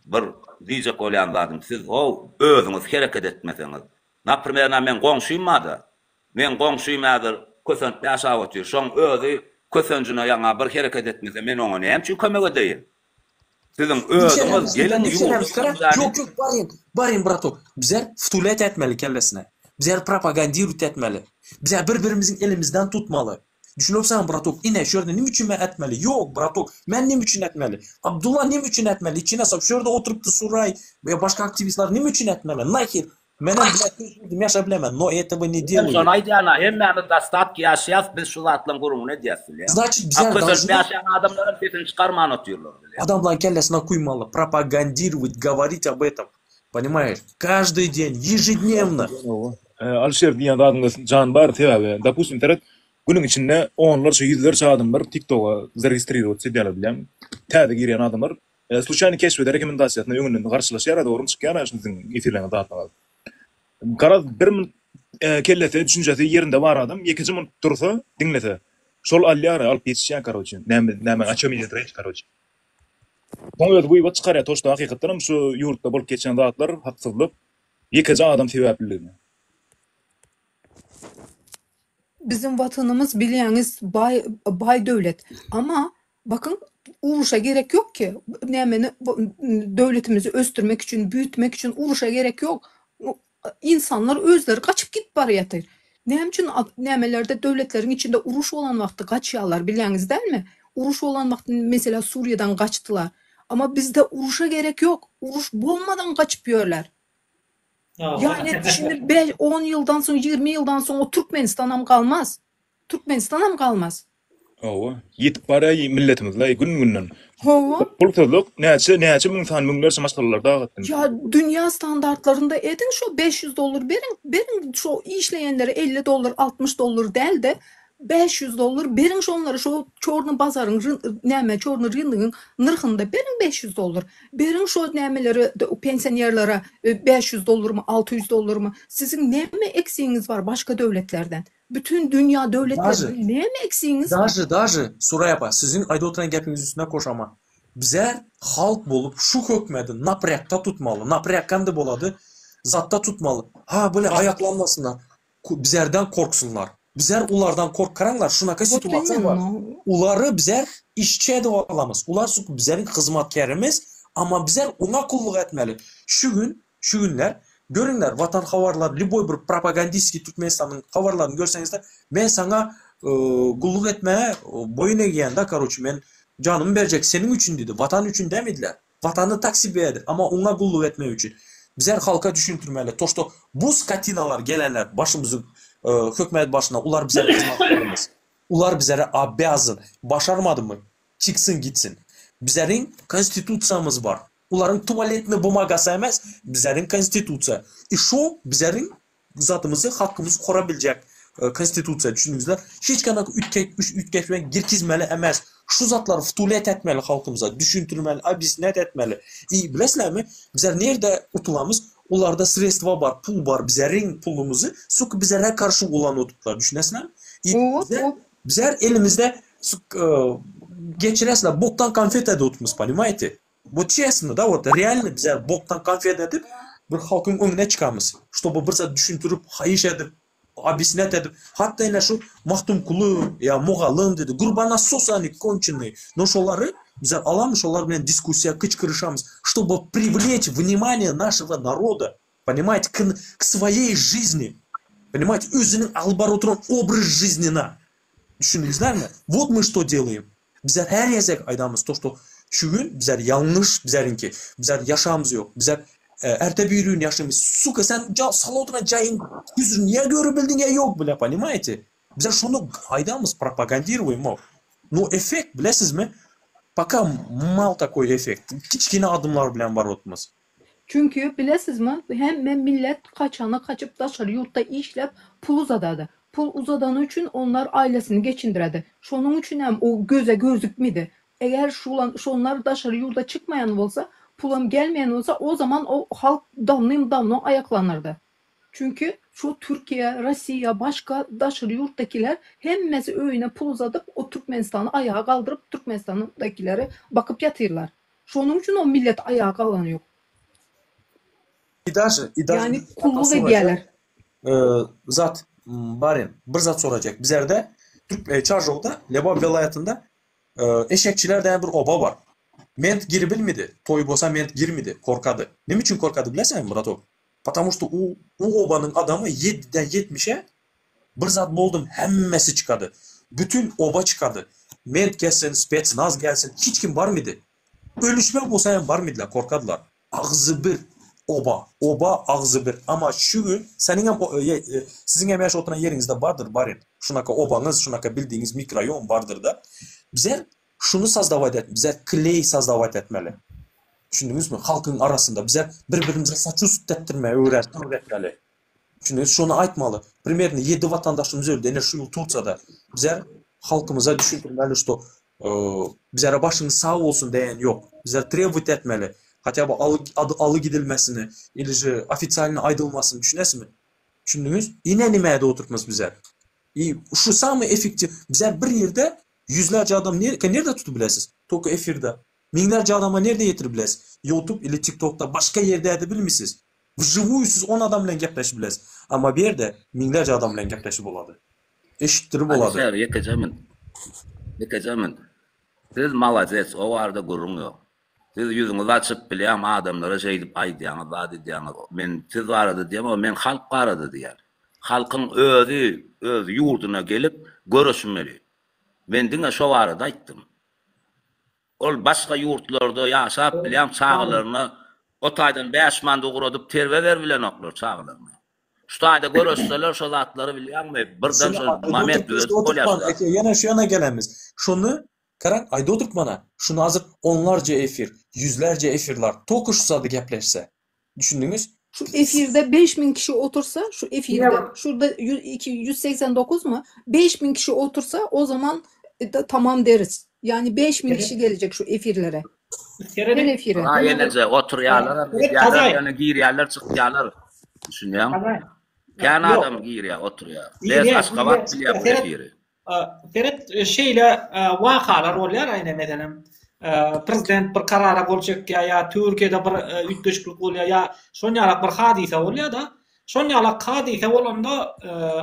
Bir diýjek bolýan zadym siz how özüňiz hereket etmeseňiz. Naprimer ina meň goňşym barda. Meň goňşym häzir kösenip ýaşap otyr. Şoň özi kösenjine ýaňa bir hereket etmese men oňa näme üçin kömek edeýin? Siziň özüňiz geliň ýurduňyzda Ýok ýok baryn baryn bratok bizler wtulýat etmeli kellesine bizler propagandirut etmeli bizler bir birimiziň elimizden tutmaly düşünipsiňmi bratok ine şu ýerde nime üçin men etmeli ýok bratok men nime üçin etmeli Abdulla nime üçin etmeli içine sap şu ýerde oturypdy Suraý we başga aktiwistler nime üçin etmeli nahir Menem bile tüýs ýaşa bilemen, no etogo ne Men deluýu. şony aýdýan-a, hemmämiz dostatki ýaşaýas, biz şu zatlaryň gürrüňini edýäs bilýäňmi? Znaçit A bizler kösenip dažny ýaşaýan adamlaram sesini çykarman otyrlar bilýäňmi? adamlaryň kellesine kuýmaly, propagandirowat, goworit ob etom, ponimaýeş, každyý deň, ýežednewno. Alyşir diýýän zadyňda jan bar, sebäbi dopustim seret, günüň içinde onlarça, ýüzlerçe adamlar TikToka zaregistrirowatsy edýärler bilýäňmi? Täze girýän adamlar Sluçaýny keşbede rekomendasiýasyna öňünden garşylaşýar-a dogrymy çykýar-a şuny siziň efirleriňiz zatlaryňyz. Garaz bir munt kellesi düşünjesi ýerinde bar adam ýekeje munt dursa diňlese şol alýar alyp ýetişýär karoçe näme näme o çem idýet reç karoçe. Soň özi wywod çykarýar to şto hakykatdanam şu ýurtda bolup geçýän zatlar haksyzlyk ýekeje adam sebäpliligini. Biziň watanymyz bilýäňiz baý baý döwlet. Amma bakyň uruşa gerek ýok ki. Nämeni döwletimizi ösdürmek üçin, büyütmek üçin uruşa gerek ýok. Insanlar özleri gaçyp gidip barýatyr. Näme üçin nämelerde döwletleriň içinde uruş bolan wagty gaçýarlar bilýäňiz dälmi? Uruş bolan wagty meselä Suriýadan gaçdylar. Amma bizde uruşa gerek ýok. Uruş bolmadan gaçyp ýörler. Ýani şindi bäş on ýyldan soň 20 ýyldan soň o Türkmenistanam galmaz. Türkmenistanam galmaz. Hawa, ýetip barýar milletimiz-laý gün-günden. Hawa. Pulsuzlyk näçe näçe müň sany müňlerçe maşgalalary dagatdy. Ýa dünýä standartlarynda ediň şo 500 dollar beriň, beriň şo işleýänlere 50 dollar 60 dollar däl-de 500 dollar beriň şonlara şo çorny bazaryň näme çorny ryngyň nyrhynda beriň 500 dollar. Beriň şo nämeleri pensionerlere 500 dollarmy 600 dollarmy siziň näme eksigiňiz bar başga döwletlerden? Bütün dünýä Daže, döwletlerden näme eksigiňiz bar? daže, daže, Suraý apa, siziň aýdyp oturan gepiňiz üstüne goşaman. Bizä halk bolup şu hökmedi naprýakda tutmaly. Naprýak hemde bolady, zatda tutmaly. Ha, bile aýaklanmasynlar. Bizerden korksynlar. Bizler ulardan korkaraňlar şunaka Вот situasiýa bar. imенно. Ulary bizler işçi edip alamyz. Ular bizleriň hyzmatkerimiz, amma bizler oňa gulluk etmeli. Şu gün, şu günler görüňler Watan habarlar lýuboý bir propagandistskiý Türkmenistanyň habarlaryny görseňizler, men saňa gulluk etmäge boýun egýän da, karoçe, men janymy berjek seniň üçin diýdi. Watan üçin dämidiler. Watany tak sibedir, amma oňa gulluk etmek üçin. Bizler halka düşündirmeli, to što bu skotinalar gelenler başymyzyň hökümet başyna ular bizlere hyzmat Ular bizlere obязan. Başarmadymy, çyksyn gitsin. Bizleriň konstitusiýamyz bar. Ularyň tualetny bumagasy emes, bizleriň konstitusiýa. I şo bizleriň Zatymyzy, hakkymyzy kora biljek konstitusiýa düşündiňizler. Hiç kanaka üýtgetme girkizmeli emes. Şu zatlary wtulet etmeli halkymyza, düşündirmeli, obýasnýat etmeli. I bilesizlermi, bizler nirde utulamyz? Ularda sredstva bar, pul bar, bizleriň pulumyzy suka bizlere karşy ulanyp otuplar, düşünesizlermi? I bizler, bizler elimizde geçiresizler, bokdan konfet edip otupmyz, ponimaýte? Bu çesno da wot realno bizler bokdan konfet edip bir halkyň öňüne çykamyz ştoby bir zat düşündirip haýyş edip obýasnýat edip hatda ine şu Magtymguly ýa mugallym dedi Gurbannasos oni konçenyý no şolary bizler alamyz şolar bilen diskussiýa kyçkyryşamyz ştoby privleç wнимание našego naroda ponimaýte k k svoýeý žizni ponimaýte özüniň alyp baryp oturan obraz žiznina düşündiňizlermi wot my şto delaýem Bizler her gezek aýdamyz to što şu gün bizler ýalňyş bizleriňki bizler ýaşamyz ýok bizler erte birigün ýaşaýmyz suka sen salyp oturan jaýyň hüzürini ýa görüp bildiň ýa ýok bile ponimaýte bizler şony aýdamyz propagandiruýem no effekt bilesizmi poka mal takoý effekt kiçgine adymlar bilen baryp otyrmyz. Çünki bilesizmi hemme millet kaçany kaçyp daşary ýurtda işläp pul uzadady. Pul uzadany üçin onlar ailesini geçindiredi. Şonuň üçinem o göze gözükmedi. Eger şulan şonlar daşary ýurda çykmaýan bolsa, pulam gelmeýän bolsa o zaman o halk dawnym dawno aýaklanardy. Çünki şu Türkiýe, Rossiýa başga daşary ýurtdakiler hemmesi öýüne pul uzadyp o Türkmenistany aýaga galdyryp Türkmenistandakileri bakyp ýatyrlar. Şonuň üçin o millet aýaga galany ýok. I daže, i daže Ýagny kulluk edýärler. Zat, Barin, bir zat sorajak. Bizlerde Türk Çarjowda, Lebap welaýatynda eşekçiler diýen bir oba bar. Ment giribilmidi. Toý bolsa ment girmidi, korkady. Neme üçin korkady bileseňmi, bratok? Потому что u u obanyň adamy ýediden ýetmişe bir zat boldum hemmesi çykady. Bütün oba çykady. Ment gelsin, spetsnaz gelsin, hiç kim barmydy. Ölüşme bolsa hem barmydylar, korkadylar. Agzybir oba, oba agzybir. Amma şu gün seniň hem siziň hem ýaşap oturan ýeriňizde bardyr, barin. Şunaka obaňyz, şunaka bildigiňiz mikroraýon bardyr-da. Bizler şuny sozdawat et, bizler kleý sozdawat etmeli. Düşündiňizmi? Halkyň arasynda bizler bir-birimize saçust etdirmegi öwretmeli. Düşündiňiz? Şony aýtmaly. Primerno ýedi watandaşymyz öldi ene şu ýyl Tursiýada. Bizler halkymyza düşündirmeli, şto bizlere başyňyz sag bolsun diýen ýok. Bizler trebowat etmeli. Hatýa by aly gidilmesini ili že ofitsialno aýdylmasyny düşünesizmi? Düşündiňiz? Ine nimäde oturpmyz bizler. I şu samyý effektiw bizler bir ýerde ýüzlerçe adam nirde tutup bilesiz? Tolko efirde. Müňlerçe adama nirde ýetirip bilesiz? Youtube ili tiktokda başga ýerde edip bilmisiz. Wžiwuýu siz on adam bilen gepleşip bilesiz. Amma bu ýerde müňlerçe adam bilen gepleşip bolady. Eşitdirip bolady. Alişer ýekeje min. Ýekeje min. Siz malades o barada gürrüň ýok. Siz ýüzüňizi açyp bilýäň adamlara şeýdip aýdýaňyz zat edýäňiz. Men siz barada diýemok men halk barada diýýän. Halkyň özi öz ýurduna gelip göreşmeli. Men diňe şo barada aýtdym. Ol başga ýurtlarda ýaşap bilýän çagalaryna o taýdan 5 manat ugradyp terbiýe beribilenoklar çagalaryna. Şu taýda göreşseler şo zatlary bilýäňmi birden şo moment düzedip bolýar şu zat. Ýene şu ýana gelemiz. Şony garaň aýda oturyp mana şuny azyr onlarça efir, ýüzlerce efirler toka şu zady gepleşse. Düşündiňiz? Şu efirde 5000 kişi otursa, şu efirde, şurada 189 mu? 5000 kişi otursa o zaman e, da, tamam deriz. Yani 5000 kişi gelecek şu efirlere. Her efire. Ha ýeneje oturýarlar, gidýärler, ýöne girýärler, çykýarlar. Düşünýäňmi? Kän adam girýär, oturýar. Bes Aşgabat bilýär bu efiri. Seret şeýle wakalar bolýar aýna meselem prezident bir karara gol çekýär ýa Türkiýede bir üýtgeşiklik bolýar ýa şon ýalak bir hadysa bolýar-da. Şon ýalak hadysa bolanda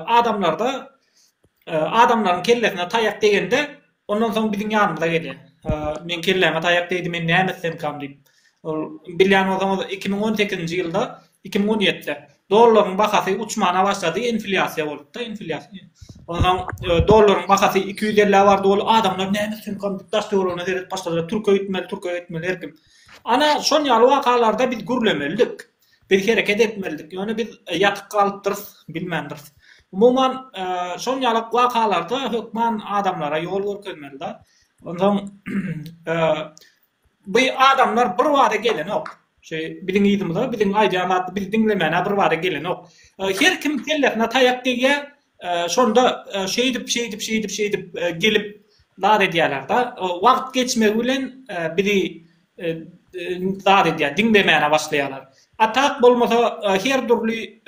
adamlarda adamlaryň kellesine taýak degende Ondan soň biziň ýanymyza gelýär. Meň kelläme taýak degdi, men näme etsemkam diýip. Ol bilýän bolsaňyz 2018-nji ýylda, 2017-de dollaryň bahasy uçmana başlady, inflýasiýa bolupdy, inflýasiýa. Onsoň e, dollaryň bahasy 250-ä bardy, ol adamlar näme etsemkam diýip daş-töweregine seredip başladylar. Türke gitmeli, türke gitmeli her kim. Ana, şon ýaly wakalarda biz gürlemelidik. Biz hereket etmelidik. Ýöne biz ýatyp galypdyrys, bilmändiris. Umuman, şon ýaly wakalarda hökman adamlara ýol görkezmeli-de. Onsoň bu adamlar bir bada gelenok. Şu biziň yzymyza, biziň aýdýan zat, bizi diňlemäne bir bada gelenok. Her kim kellesine taýak degýär, şonda şeýdip, şeýdip, şeýdip, şeýdip gelip zat edýärler-de. Wagt geçmegi bilen bizi zat edýär, diňlemäne başlaýarlar. A tak bolmasa her dürli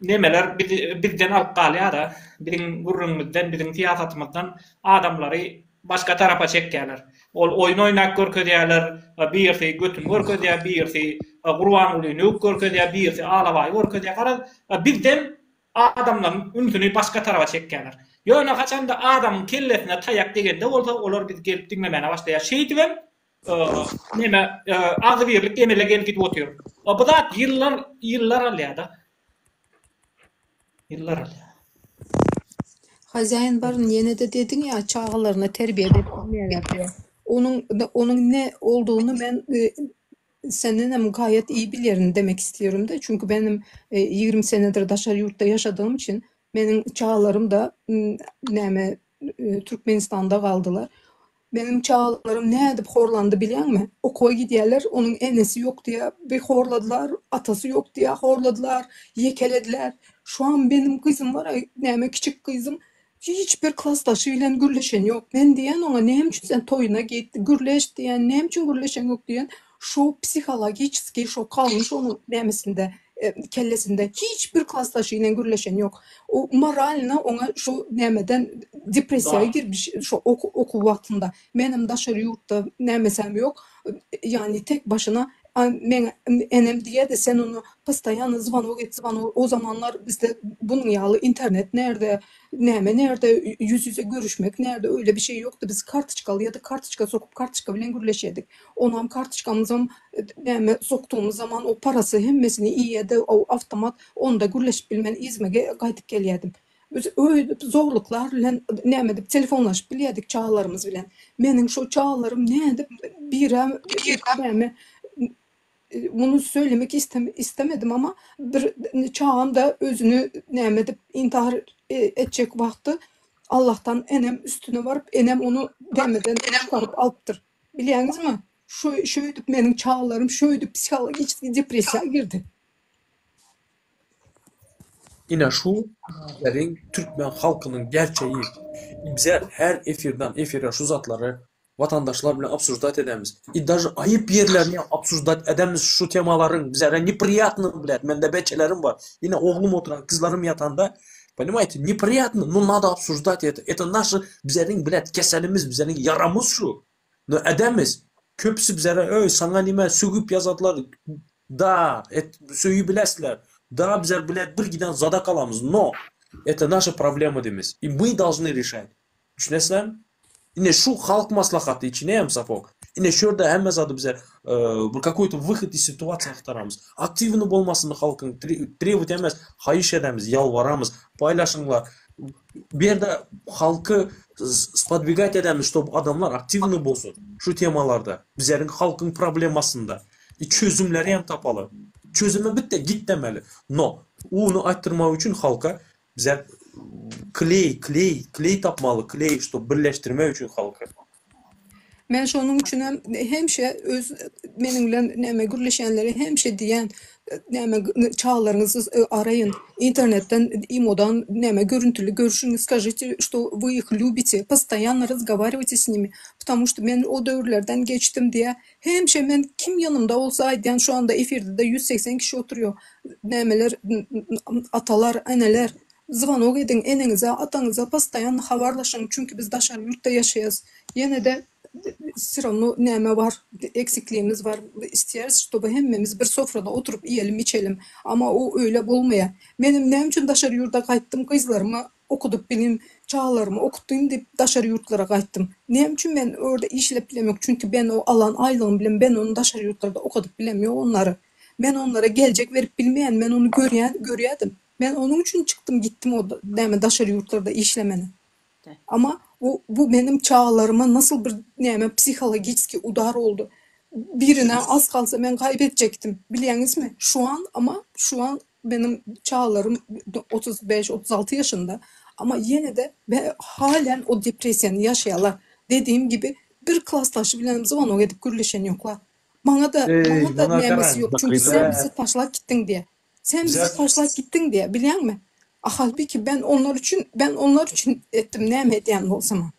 nemeler bizi bizden alyp galýar-da, biziň gürrüňimizden, biziň syýasatymyzdan adamlary başga tarapa çekýärler. Ol oýun oýnap görkezýärler, birisi götüni görkezýär, birisi Gurbangulyny öwüp görkezýär, birisi Alabaýy görkezýär. Garaz, bizden adamlaryň ünsüni başga tarapa çekýärler. Ýöne haçanda adamyň kellesine taýak degende bolsa, olar bizi gelip diňlemäne başlaýar. Şeýdibem neme agzybirlik emele gelip gidip otyr. Bu zat ýyllar, ýyllar alýar-da. Ýyllar alýar. Hazaýyn baryn ýene-de dediň ýa çagalaryna terbiýe berip bilmeýärler diýip. Onuň onuň ne olduğunu men Sendenem gaýat iyi bilýärin demek istiyorum-da, çünki benim 20 senedir daşary ýurtda ýaşadygym üçin meniň çagalarym-da näme Türkmenistanda galdylar. Meniň çagalarym nädip horlandy bilýäňmi? Okuwa gidýärler, onuň enesi ýok diýä bir horladylar, atasy ýok diýä horladylar, ýekelediler. Şu an benim gyzym bar-a, näme kiçik gyzym Hiç bir klasdaşy bilen gürleşen ýok. Men diýen oňa näme üçin sen toýuna git, gürleş diýen, näme üçin gürleşeňok diýen, şo psihologiçeskiý şo galmyş onuň nämesinde, kellesinde. Hiç bir klasdaşy bilen gürleşen ýok. O moralno oňa şo nämeden depressiýa girmiş şo okuw wagtynda. Menem daşary ýurtda nämesem ýok. Ýagny tek başyna meň enem diýerdi sen ony postoýanno zvonok et zvonok o zamanlar bizde bunuň ýaly internet nerde näme nerde ýüz ýüze görüşmek nerde öýle bir şey ýokdy biz kartoçka alýardyk kartoçka sokup kartoçka bilen gürleşerdik onam kartoçkamyzam näme sokdugymyz zaman o parasy hemmesini iýýärdi o awtomat onda gürleşip bilmän yzyma gaýdyp gelýärdim Biz öýdüp zorluklar bilen näme edip telefonlaşyp bilýärdik çagalarymyz bilen. Meniň şo çagalarym nädip birem näme muny söylemek istemedim ama bir çagam da özüni näme edip intihar etjek wagty Allahdan enem üstüne baryp enem ony nämeden çykaryp alypdyr. Bilýäňizmi? Şo şöýdüp meniň çagalarym şöýdüp psihologiçeskiý depressiýa girdi. Ine şu bizleriň türkmen halkynyň gerçeği. Bizler her efirden efire şu zatlary watandaşlar bilen obsujdat edemiz. I daže aýyp ýerlerini hem obsujdat edemiz şu temalaryň bizlere nepriýatno blät mende beçelerim bar. Ine oglum oturan kyzlarym ýatanda Понимаете, неприятно, но надо обсуждать это. Это наше bizleriň blät keselimiz, bizleriň ýaramyz şu. No edemiz. Köpüsi bizlere öý saňa nime sögüp ýazadylar. Da, et, söýüp bilesler. Da bizler bile bir giden zada kalamyz. No, это наша problema diýmiz. И мы должны решать. Düşünesizlermi? Ine şu halk maslahaty içine hem sapok. Ine şu ýerde hemme zady bize e, bir какой-то выход из ситуации agtaramyz. Aktiwny bolmasyny halkyň требовать emes, haýyş edemiz, ýalbaramyz. Paýlaşyňlar. Bu ýerde halky spodwigать edemiz, ştob adamlar aktiwny bolsun şu temalarda, bizleriň halkyň problemasynda. I çözümleri hem tapaly. Çözüme bitte git demeli. No, uny aýtdyrmak üçin halka bizler kleý, kleý, kleý tapmaly, kleý, ştob birleşdirmek üçin halky. Men şonuň üçinem hemişe öz meniň bilen näme gürleşýänlere hemişe diýýän, näme çagalaryňyzy araýyn, internetden, imodan näme görüntüli görüşiň, skažite, što вы их любите, postoýanno razgowarýwaýte s nimi, ptamuşto što men o döwürlerden geçdim diýýä. Hemişe men kim ýanymda bolsa aýdýan, şu anda efirde-de 180 kişi oturýar, nämeler atalar, eneler, Zvonok ediň eneňize ataňyza postoýanno habarlaşyň çünki biz daşary ýurtda ýaşaýas ýenede srawno näme bar eksikligimiz bar isleýäris ştoby hemmemiz bir sofrada oturyp iýelim içelim ama o öýle bolmaýa menem näme üçin daşary ýurda gaýtdym gyzlarymy okudyp bilim çagalarymy okutdym diýip daşary ýurtlara gaýtdym näme üçin men orda işlep bilemok çünki ben o alan aýlygym bilen ben ony daşary ýurtlarda okadyp bilemýok onlary men onlara geljek berip bilmeýän men ony görýän görýädim Men onuň üçin çykdym gitdim o näme daşary ýurtlarda işlemene. Ama bu bu meniň çagalaryma nasyl bir näme psihologiçeskiý udar boldy. Birine az kalsa men kaybedecektim bilýäňizmi? Şu an ama şu an benim çagalarym 35-36 yaşında ama ýene de be halen o depressiýany ýaşaýarlar. Dediğim gibi bir klasdaşy bilen zvonok edip gürleşen ýoklar. Maňa-da Eý, maňa-da muňa nämesi garaň. ýok çünki sen bizi taşlap gitdiň diýä. Sen bizi Bize taşlap gitdiň diýä bilýäňmi? A halbuki ben onlar üçin ben onlar üçin etdim näme edýän bolsamam.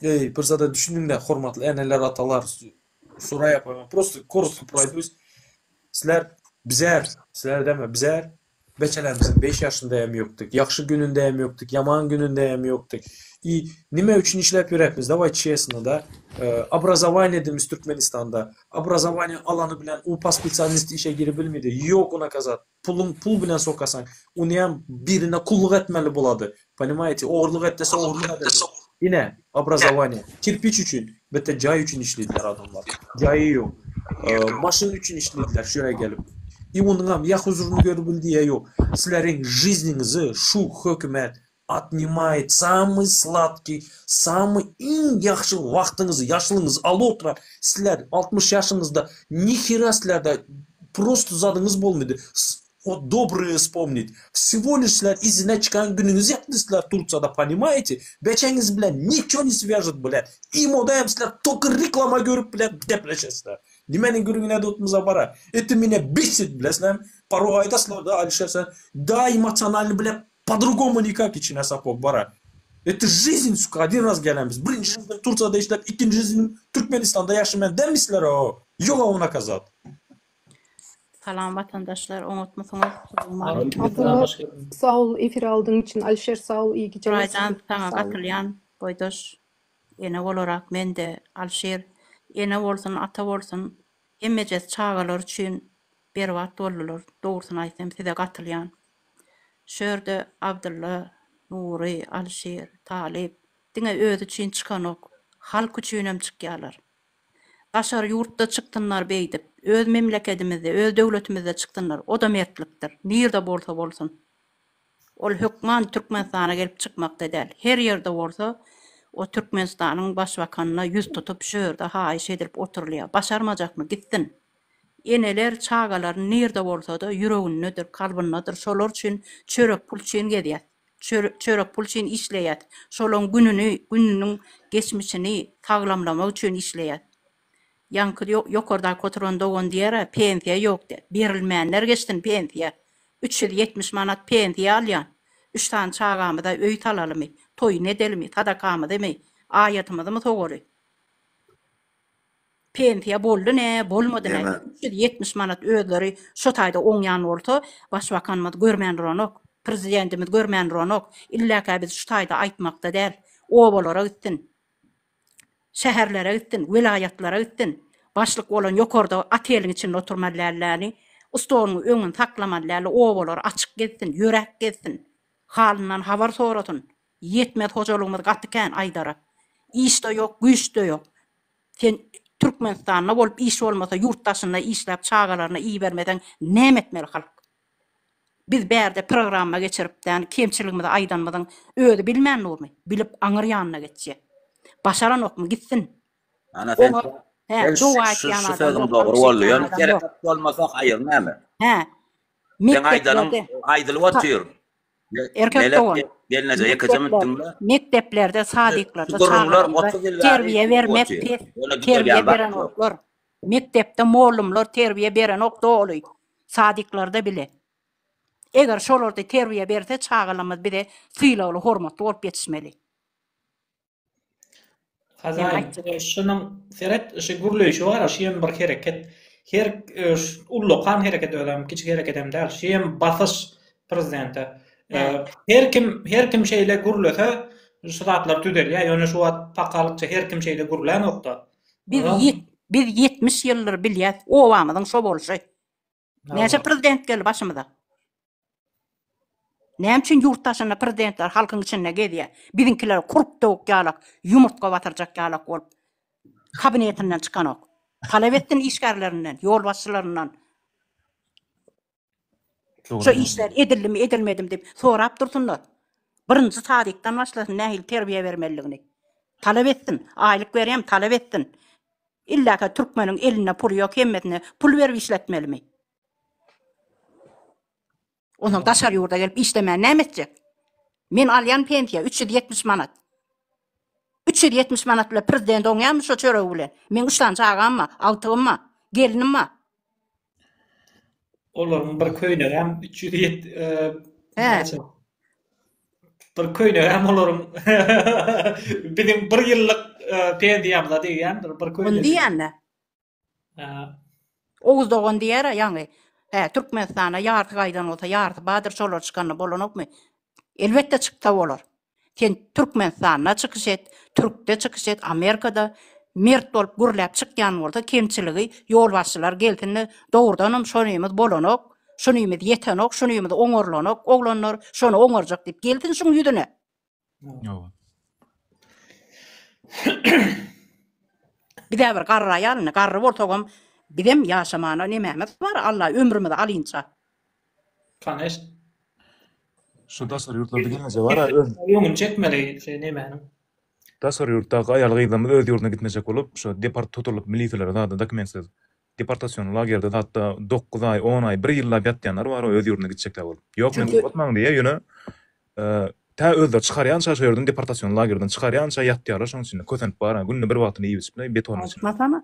Eý, bir zada düşüniň-dä, hormatly eneler, atalar, Suraý apa, men prosto korotko proýdus. Sizler bizer, sizler deme, bizer beçelerimiziň 5 ýaşynda hem ýokdyk. Ýagşy gününde hem ýokdyk, ýaman gününde hem ýokdyk. I nime üçin işläp ýöräpmiz, daway çesno da. Obrazowaniýe diýmiz Türkmenistanda. Obrazowaniýe alany bilen u pa spesialist işe girip bilmedi. Ýok u nakazat. Puluň pul bilen sokasaň, unyam birine kulluk etmeli bolady. Ponimaýete, ogurlyk et dese ogurlyk ederdi. Ine, obrazowaniýe. Kirpiç üçin, bitte jaý üçin işlediler adamlar. Jaýy ýok. Maşyn üçin işlediler şu ýere gelip. I unyňam ýa huzuryny görüp bildi ýa ýok. Sizleriň žizniňizi şu hökümet otnimaýet samyý sladkiý, samyý iň ýagşy wagtyňyzy, ýaşlygyňyzy alyp oturar. Sizler 60 ýaşyňyzda nihera sizlerde prosto zadyňyz bolmady. Hot dobryý wspomnit. Wsego liş sizler izine çykan günüňizi ýatdy sizler Tursiýada ponimaýete. Beçeňiz bilen niço ne swýažet blät. Imoda hem sizler tolko reklama görüp blät gepleşesizler. Nimeniň gürrüňini edip otmyza bara. Eti mine besit bilesizlermi. Parog aýdasizler da Alişer sen da emosionalny blät Po drugomu nikak içine sapok bara. Eti жизнь suka odin raz gelenbiz. Birinji жизним Tursiýada işläp ikinji жизним Türkmenistanda ýaşaýan dälmisizler o. Ýoga ona kazat. Salam watandaşlar oňatmysyňyz Salowmaleýkim. Abdylla sag bol efire aldyň üçin Alişer sag bol iyi gijeler Suraýjan size saňa sag bol. gatylýan boýdaş ene bolarak mende Alşir ene bolsun ata bolsun hemmejesi çagalar üçin berbat boldular dogrusyny aýtsam size gatylýan Şu ýerde Abdylla, Nury, Alyşir, Talyp diňe özi üçin çykanok, halk üçinem çykýarlar. Daşary ýurtda çyksynlar beýdip, öz memlekedimizde, öz döwletimizde çyksynlar, o-da mertlikdir, nirde bolsa bolsun. Ol hökman Türkmenistana gelip çykmakda däl. Her ýerde bolsa, o Türkmenistanyň başbakanyna ýüz tutup, şu ýerde haýyş edilip oturylýar. Başarmajakmy, gitsin. Eneler çagalaryny nirde bolsada ýüregindedir, kalbyndadyr, şolar üçin çörek pul üçin gezýäs. Çörek pul üçin işleýäs. Şolaň gününi, gününiň geçmişini saglamlamak üçin işleýäs. Ýaňky ýokardaky oturan dogan diýer-ä, pensiýa ýok diýip. Berilmänler geçsin pensiýa. 370 manat pensiýa alýan. Üç sany çagamyza öý salalymy, toýuny edelimi, sadakamyzymy, aýatymyzymy sogaly. Pensiýa boldy nä, bolmady nä, 370 manat özleri şo taýda oňýan bolsa, başbakanymyz görmän duranok, prezidentimiz görmän duranok, illäkä biz şu taýda aýtmakda däl, obalara gitsin, şäherlere gitsin, welaýatlara gitsin, başlyk bolan ýokarda oteliň içinde oturmaly dälläni, stoluň öňüni saklamaly däl, obalary açyk gezsin, ýöräp gezsin, halyndan habar sorasyn, ýetmez hojalygymyz gaty kän aýdara. Işde ýok, güýçde ýok. Sen Türkmenistanda bolup iş bolmasa ýurt daşynda işläp çagalaryna ibermeseň näme etmeli halk. Biz bärde programma geçirip däni kemçiligimizi aýdanymyzyň özi bilmän durmy? Bilip aňyr ýanyna geçýä. Başaranokmy gitsin. Ana sen Oňa hä sen doga şu aýtýan şu adam sözüň ýok, dogry alkyş boldy. etýän Ýöne adam ýok. hereket bolmasa haýyr näme? Hä. Seň aýdanyň Mekdeplerde aýdylyp otyr. Erkek Melek dogan. gelneje ýekeje minut Mekdepler, diňle. mekdeplerde, Şu sadiklarda gürrüňler çagalarymyza 30 ýyl bäri terbiýe gidip bermek otyr. pes. Ýöne Terbiýe düzelýän zat ýok. berenoklar. Mekdepde mollumlar terbiýe berenok doly. Sadiklarda bile. Eger şolarda terbiýe berse çagalarymyz bize sylagly, hormatly bolup ýetişmeli. Hazaýyn, şunuň seret, şu gürleýşi bar, şu hem bir hereket. Her ullakan hereket özem, kiçi hereket hem däl. Şu hem basyş prezidente. Her kim, her kim şeýle gürlese, şu zatlar düzelýär. Ýöne şu wagt pakalykça her kim şeýle gürlänokda. Biz biz 70 ýyldyr bilýäs obamyzyň şo bolşy. Näçe prezident geldi başymyza? Näme üçin ýurt daşynda prezidentler halkyň içinde gezýär? Biziňkiler kurp döwük ýalak, ýumurtga batyrjak ýalak bolup kabinetinden çykanok. Talap etsin işgärlerinden, ýolbaşçylaryndan. Şu işler edildimi, edilmedimi diýip sorap dursunlar. Birinji sadikden başlasyn nähili terbiýe bermelidigini. Talap etsin. Aýlyk berýän talap etsin. Illäkä türkmeniň elinde puly ýok hemmesine pul berip işletmelimi? Onsoň daşary ýurda gelip işlemän näme etjek? Men alýan pensiýa 370 manat. 370 manat bilen prezident oňýarmy şo çöregi bilen? Meň üç sany çagam bar, agtygym bar, gelinim bar. Olaryň bir köýnegem 307 näçe? Bir köýnegem olaryň biziň bir ýyllyk pensiýamyza degýändir bir köýnek. Ony diýýän-dä. Oguz dogan diýer-ä ýaňy. Hä, Türkmenistana ýarty gaýdan bolsa, ýarty bardyr, şolar çykanda bolanokmy? Elbetde çyksa bolar. Sen Türkmenistanda çykyş et, türkde çykyş et, Amerikada mert bolup gürläp çykýan bolsa kemçiligi ýolbaşçylar gelsin-de dogrudanam şonymyz bolanok, şunymyz ýetenok, şunymyz oňarylanok oglanlar, şony oňarjak diýip gelsin şuň ýüzüne. Ýoga. Bizä bir garraýaly indi, garry bolsagam bizem ýaşamana nemämiz bar Alla ömrümizi alynça. Kaneş. Şu daşary ýurtlarda gelneje bar-a öz. Öňüni çekmeli şeý nemäniň. Daşary ýurtdaky aýal-gyzlarymyz öz ýurduna gitmejek bolup, şo deport tutulyp miliselere zada dokumentsiz deportasion lagerde zatda dokuz aý, on aý, bir ýyllap ýatýanlar bar öz ýurduna gitjekler bolup. Ýok men ugratmaň diýýär ýöne tä özleri çykarýança şo ýerden deportasion lagerden çykarýança ýatýarlar şoň içinde kösenip bar günde bir wagtyny iýip içip betonyň içinde. Aýtmasana.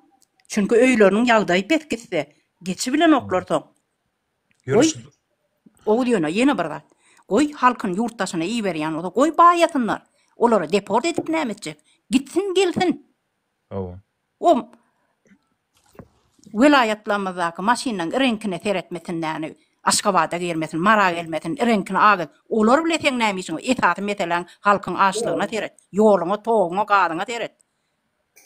Çünki öýleriniň ýagdaýy pes gitse geçibilenoklar soň. Goý, Oguz ýöne ýene bir zat. Goý, halkyny ýurt daşyna iberýän bolsa, goý baýasynlar. Olary deport edip näme etjek? Gitsin, gelsin. Hawa. O welaýatlarymyzdaky maşynlaryň reňkine seretmesin näni, Aşgabada girmesin, Mara gelmesin, reňkini ak et. Olar bile seň näme işiň bar? Esasy meseläň halkyň açlygyna seret. Ýoluňa, toguňa, gazyňa seret.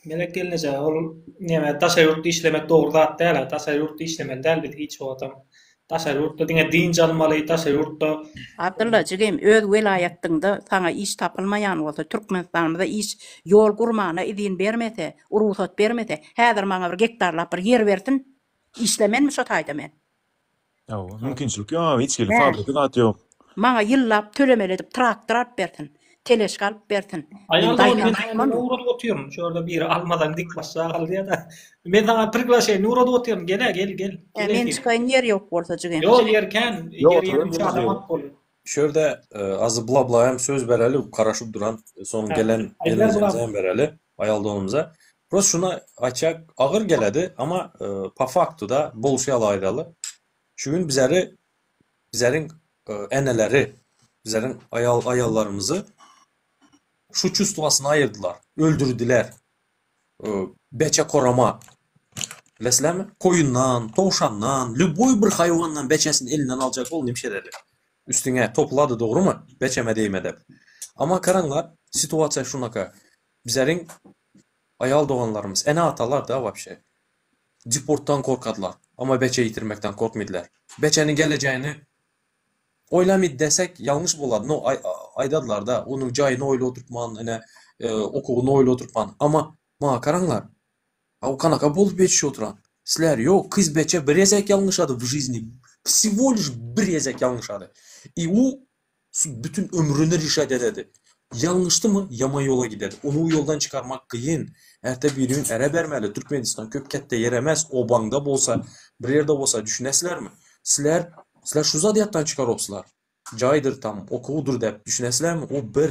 Melek gelneje ol neme daşary ýurtda işlemek dogry zat däl-ä daşary ýurtda işlemeli däl biz hiç wagtam daşary ýurtda diňe dynç almaly daşary ýurtda Abdylla jigim öz welaýatdyňda saňa iş tapylmaýan bolsa Türkmenistanymyza iş ýol gurmana izin bermese rugsat bermese häzir maňa bir gektarlap bir ýer bersin işlemenmi şo taýda men. Hawa, mümkinçilik ýok, hiç hili fabrika zat ýok. Maňa ýyllap tölemeli edip traktor alyp bersin, teležka alyp bersin. Men Aýal dogan men saňa neme ugradyp otyryn, şu ýerde biri almasaň dik başja gal diýýär-de. Men saňa priglaşeniýe ugradyp otyryn, gel-ä, gel, gel. Gel Men çykaýyn ýer ýok bolsa jigim. Ýok, ýer kän, ýer ýene üç adam alyp bolýar. Şu ýerde azy bla-bla hem söz bereli, garaşyp duran, soň gelen gelnejemize hem bereli, aýal doganymyza. Prosta şuny aýtjak, agyr geledi, amma po faktu da bolşy ýaly aýdaly. Şu gün bizleri, bizleriň eneleri, bizleriň aýal aýallarymyzy şu çувствоsyny aýyrdylar, öldürdiler. Beçe korama. Bilesizlermi? Koýundan, towşandan, lýuboý bir haýwandan beçesini elinden aljak bol nimşe dedi. Üstüňe topulady dogrymy? Beçeme degme dep. Amma garaňlar, situasiýa şunaka. Bizleriň aýal doganlarymyz, ene-atalar da wapşe deportdan korkadylar. Amma beçe ýitirmekden korkmydylar. Beçeniň gelejegini Oýlamydy desek ýalňyş bolady. No aýdadylarda, onuň jaýyny oýla oturtman, ine okuwyny oýla oturtman. Amma maňa garaňlar. A o kanaka bolup ýetişip oturan. Sizler ýok, kyz beçe bir gezek ýalňyşady w žizni. Wsego liş bir gezek ýalňyşady. I u bütün ömrüni rişat ededi. Ýalňyşdymy ýaman ýola gidedi. Ony u ýoldan çykarmak kyn. Erte birigün ere bermeli. Türkmenistan köp ketde ýer emes. Obaňda bolsa, bir ýerde bolsa düşünesizlermi? Sizler Sizler şu zady ýatdan çykaropsylar. Jaýdyr tam, okuwdyr dep düşünesizlermi? O bir.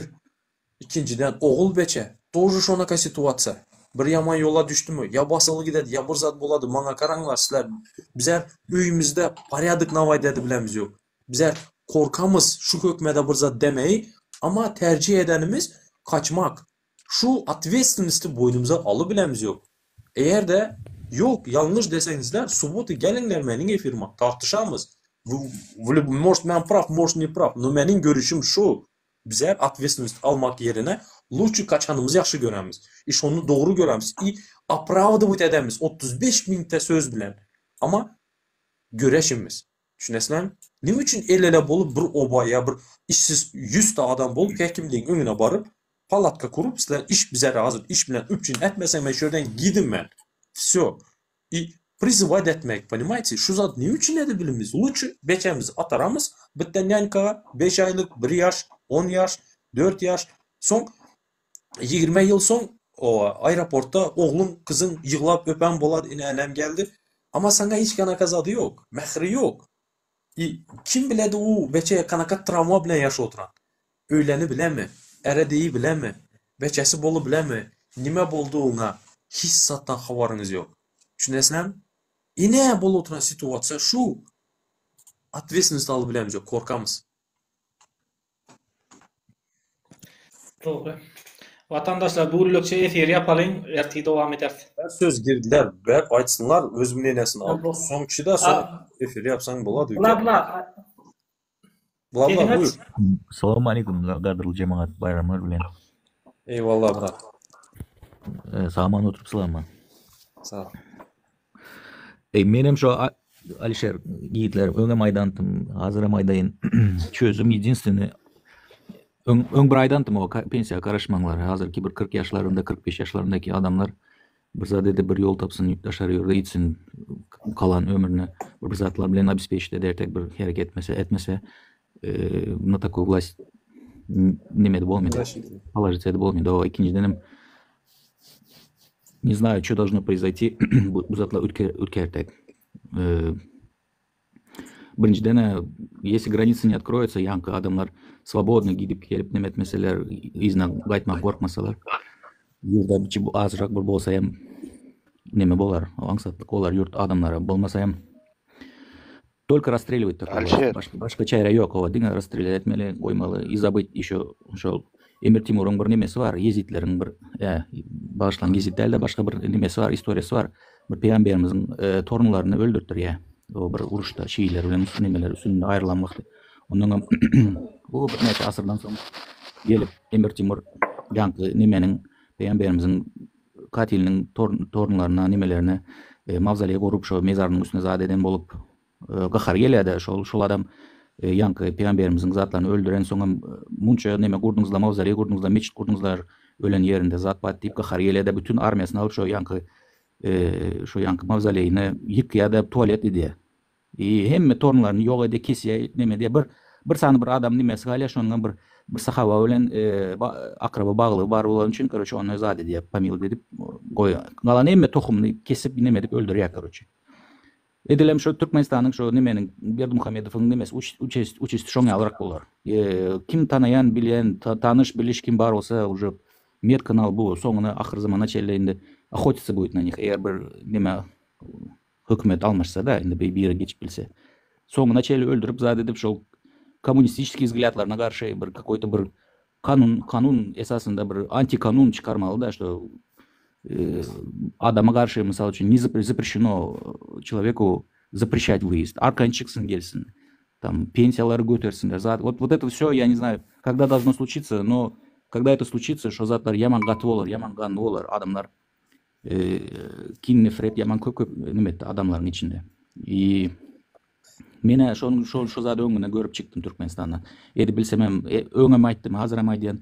Ikinjiden, ogul beçe. Тоже şonaka situasiýa. Bir ýaman ýola düşdümi, ýa basyly gidedi, ýa bir zat bolady. Maňa garaňlar sizler. Bizler öýümizde porýadok nawodit edip bilemiz ýok. Bizler korkamyz şu hökmede bir zat demeyi, amma terjih edenimiz kaçmak. Şu otvetstvennosti boýnumyza alybilemiz ýok. Eger-de Ýok, ýalňyş deseňizler, subota geliňler meniň efirime, tartyşamyz. W может men praw, может ne praw, no meniň görüşim şu, bizler otvetstvennost almak ýerine luçi kaçanymyzy ýagşy göremiz. I şony dogry göremiz i opravdywat edemiz 35 minute söz bilen. Amma göreşimiz. Düşünesizlermi? Neme üçin el-ele bolup bir oba ýa bir işsiz ýüzte adam bolup häkimligiň öňüne baryp, Palatka kurup sizler iş bize razy iş bilen üpjün etmeseň men şu ýerden gidim men. Wsyo. I prizywać etmek ponimaýte şu zat neme üçin edip bilimiz luçi beçemizi ataramyz bitte nyankaga beş aýlyk bir ýaş on ýaş dört ýaş soň ýigrime ýyl soň. Owa, aeroportda ogluň, gyzyň ýyglap öpen bolady, ine enem geldi. Amma saňa hiç kanaka zady ýok, mähri ýok. I kim biledi u beçe kanaka trawma bilen ýaşap oturan. Öýleni bilemi, ere deýi bilemi, beçesi bolu bilemi, nime boldy oňa, hiç zatdan habaryňyz ýok. Düşünesizlermi? Ine bolup oturan situasiýa şu. Otvetstvennost alyp bilemizok, korkamyz. Dogry. Watandaşlar bu günlükçe efiri ýapalyň, ertir dowam ederis. Ber söz girdiler, ber aýtsynlar öz mneniýasini al. Soň kişi-de soň efiri ýapsaň bolady. Bla bla. Bla bla buýur. Salam aleýkum gadyrly jemagat baýramlar bilen. Eýwallah brat. Sag-aman oturypsylarmy? Sag. Eý menem şo Alişer ýigitler öňem aýdantym, hazyrem aýdaýyn. Çözüm ýedinstweniý öň öň bir aýdantym o pensiýa garaşmaňlar. Hazyrky bir 40 ýaşlarynda, 45 ýaşlaryndaky adamlar bir zat edip bir ýol tapsyn, daşary ýurda gitsin galan ömrüne bir zatlar bilen obespeçit edertek bir hereket etmese, etmese na takoý wlast nemede bolmaýar. Положиться edip bolmaýar. O ikinjidenem Ne znаю, что должно произойти bu zatlar üýtgertek. Birinjiden, если границы не откроются, ýaňky adamlar swobodno gidip gelip neme etmeseler, yzyna gaýtmak gorkmasalar, ýurda içi azrak bir bolsa hem neme bolar, aňsatlyk bolar ýurt adamlara, bolmasa hem Только расстреливать такой Alişer. Başga, başga çäre ýok, oba diňe rasstrelýat etmeli, goýmaly i zabyt ýeşo şol Emir Timuryň bir nemesi bar, ýezitleriň bir, ä, bagyşlaň ýezit däl-de başga bir nemesi bar, istoriýasy bar. Bir pygamberimiziň e, torunlaryny öldürtdirýär. O bir uruşda şiiler bilen nemeler üstünde aýrylan wagty. Ondan hem bu birnäçe asyrdan soň gelip Emir Timur ýaňky nemeniň pygamberimiziň katiliniň torunlaryna, nemelerine mawzoleý gurup, şo mezarynyň üstüne zat eden bolup, gahary gelýär-de, şol şol adam ýaňky pygamberimiziň zatlaryny öldüren soňam munça neme gurduňyzlar, mawzoleý gurduňyzlar, meçit gurduňyzlar ölen ýerinde zat bat diýip gahary gelýär-de, bütin armiýasyny alyp şo ýaňky şo ýaňky mawzoleýini ýykýar-da, tualet edýär. I hemme torunlaryny ýok edýär, kesýär, neme edýär. Bir bir sany bir adam nemesi galýar, şonuňam bir bir sahaba bilen akraba baglygy bar bolany üçin, karoçe, ony zat edýär, pomilowat edip goýýar. Galan hemme tohumyny kesip, neme edip öldürýär, karoçe. Edilem şo Türkmenistanyň şo nemeniň Berdimuhamedowyň nemesi uçesti uçesti şoň ýalyrak bolar. Kim tanaýan, bilýän, tanyş, biliş kim bar bolsa уже metkanal bu soňuna ahyrzamana çenli indi ohotиться будет na nich eger bir neme Hökümet almaşsa-da, indi bir biri geçip bilse. Soňuna çenli öldürip zat edip şol kommunistiçeskiý wzglýadlaryna garşy bir kakoý-to bir kanun kanun esasynda bir antikanun çykarmaly-da, şto adama garşy mysal üçin ne zapreşeno çeloweku zapreşat wyýezd, arkaýyn çyksyn gelsin, tam pensiýalary götersinler zat wot wot eto wsё ýa ne znaýu kogda dolžno sluçitsa, no kogda eto sluçitsa şo zatlar ýaman gaty bolar, ýaman ganly bolar adamlar Kin nefret ýaman köp köp neme etdi adamlaryň içinde. I menä şonuň şol şo zady öňünden görüp çykdym Türkmenistandan. Edip bilsemem öňem aýtdym, hazyrem aýdýan,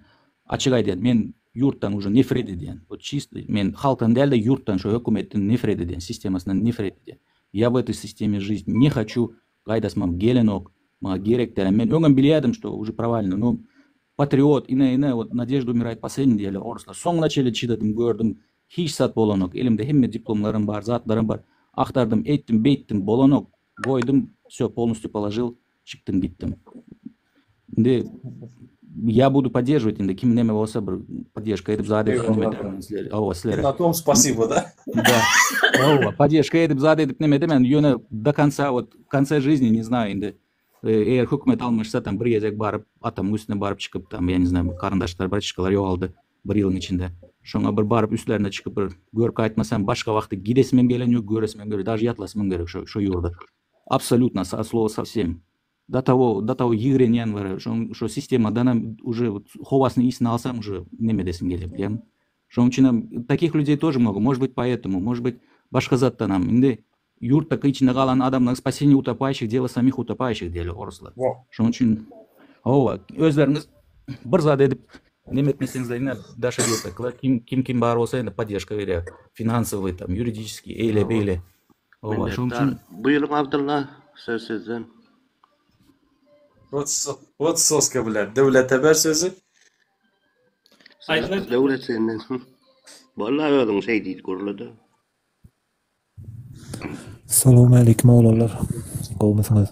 açyk aýdýan, men ýurtdan уже nefret edýän. Вот чисто men halkdan däl-de ýurtdan şo hökümetden nefret edýän, sistemasyndan nefret edýän. Я в этой системе жить не хочу, gaýdasymam gelenok, maňa gerek däl. Men öňem bilýärdim, что уже провально, но Patriot ine ine wot nadejda umiraýt posledniý diýýärler oruslar. Soňuna çenli çydadym gördüm hiç zat bolanok elimde hemme diplomlarym bar zatlarym bar agtardym eýtdim beýtdim bolanok goýdum wsё polnostýu položil çykdym gitdim. Indi ýa budu podderžiwat indi kim neme bolsa bir podderžka edip zat edip neme edermen sizler hawa sizlere. Na tom spasibo da. Da hawa podderžka edip zat edip neme edemen ýöne do konca wot konca жизни ne znaýu indi Eger hökümet almaşsa tam bir gezek baryp atamyň üstüne baryp çykyp tam ýa ne znam garyndaşlar braçişkalar ýogaldy bir ýylyň içinde. Şoňa bir baryp üstlerine çykyp bir görüp gaýtmasam başga wagty gidesimem gelen ýok göresimem gerek daže ýatlasymam gerek şo şo ýurda. Absolýutno od slowa sowsem. Do towo do towo ýigrenýän bir şoň şo sistemadanam уже howasyny ysyn alsam уже neme edesim gelýär bilýäňmi. Şoň üçinem takih ľudей тоже много может быть поэтому может быть başga zatdanam indi Ýurtdaky içinde galan adamlaryň spaseniýe utapaýşih delo samih utapaýşih diýeli oruslar. Şonuň üçin hawa özleriňiz bir zat edip neme etmeseňizler ine daşary ýurtdakylar kim kim kim bar bolsa indi poddežka berýär finansowyý tam ýuridiçeskiý eýle beýle. Hawa şonuň üçin. Buýruň Abdylla söz sizden. Wot wot soska bilen döwlete ber sözi. Döwlet senden. Walla özüň şeý diýip gürle-de. Salowmaleýkim oglanlar. Gowmysyňyz?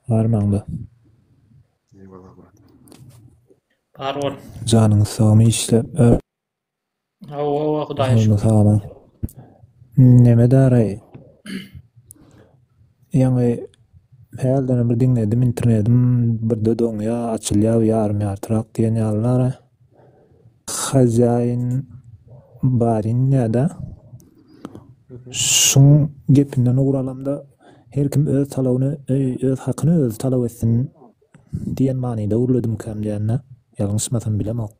Barmaňda. Eyvallah brat. Bar bol. Janyňyz sagmy işle. Hawa hawa Hudaýa şükür. Sagma. Neme daraý? Ýaňy hälden bir diňledim internetim birde doňýa açylýa ýarym ýartyrak diýen ýalylar. Hazaýyn baryn ýa-da şuň gepinden ugur alamda her kim öz talabyny öz hakyny özi talap etsin diýen manyda gürledimkäm diýende ýalňyşmasam bilemok.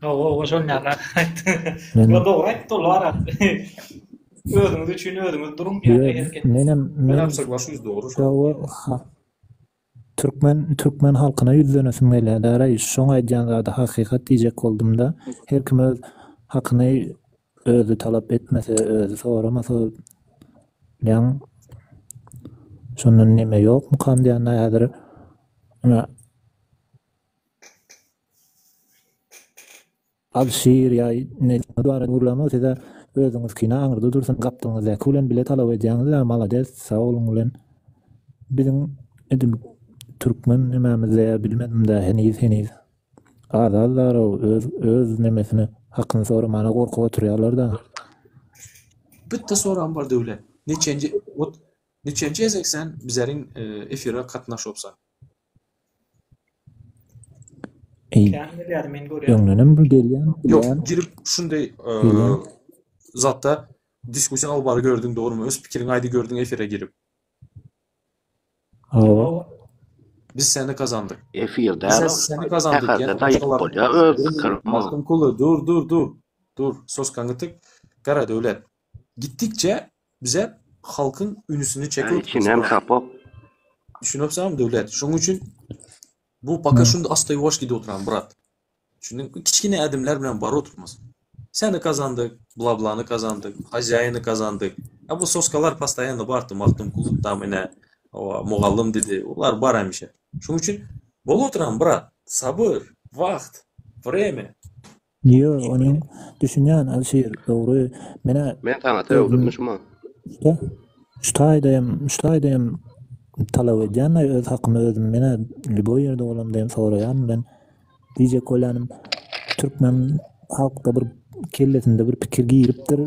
Hawa hawa şol ýaly aýtdy. Men dogry aýtdy ol ara. Özüňiz üçin özüňiz duruň diýýär her kim. Menem menem soglaşuýz dogry şol. Türkmen türkmen halkyna ýüzlenesim gelýär däraý şoň aýdýan zady hakykat diýjek boldumda her kim öz hakyny özi talap etmese özi soramasa ýaň şondan neme ýokmukam diýende häzir ine Alşir ýa ne barada gürlämok size özüňiz kino aňyrda dursun gapdalyňyzdaky bilen bile talap edýäňiz-ä malades sag boluň bilen biziň edil türkmen nemämizde ýa bilmedimdä heniz heniz az az darow öz öz nemesini hakyny soramana gorkup oturýalarda. Bitta soragym bar Döwlet. Neçenji wot neçenji gezek sen bizeriň efire gatnaşypsan? Eý, Kän gelýärdi men görýän. öňdenem bir gelýän, Ýok, bilýän. girip şunday Gelýän. zatda diskussiýa alyp bary gördüň dogrymy? Öz pikiriňi aýdy gördüň efire girip. Hawa. Biz seni kazandyk. Efir Biz däl, seni kazandyk säherde ýa daýyp başgalar. bolýar öz pikiriňi. Magtymguly dur dur dur. Dur soskaňy tyk. Gara Döwlet. Gitdikçe bize halkyň ünsüni çekip Içinem sapok. Düşünipsiňmi Döwlet? Şonuň üçin bu paka şunda asta ýuwaş gidip oturan brat. Düşündiňmi? Kiçgine ädimler bilen baryp oturmaz. Seni kazandyk, bla blany kazandyk, haziýaýyny kazandyk. A bu soskalar postoýanno bardy, Magtymguly tam ine, mugallym dedi. Olar bar hemişe. Şonuň üçin bolup oturan brat, sabyr, wagt, vremya. Ýok, onuň düşünýän Alşir, dogry. Menä Men saňa özüm sögdümmi şuma? Şu taýda hem, şu taýda hem talap edýän-de öz hakymy özüm. Menä lýuboý ýerde bolamda hem soraýan men. Diýjek bolýanym, türkmen halkda bir kellesinde bir pikir giripdir.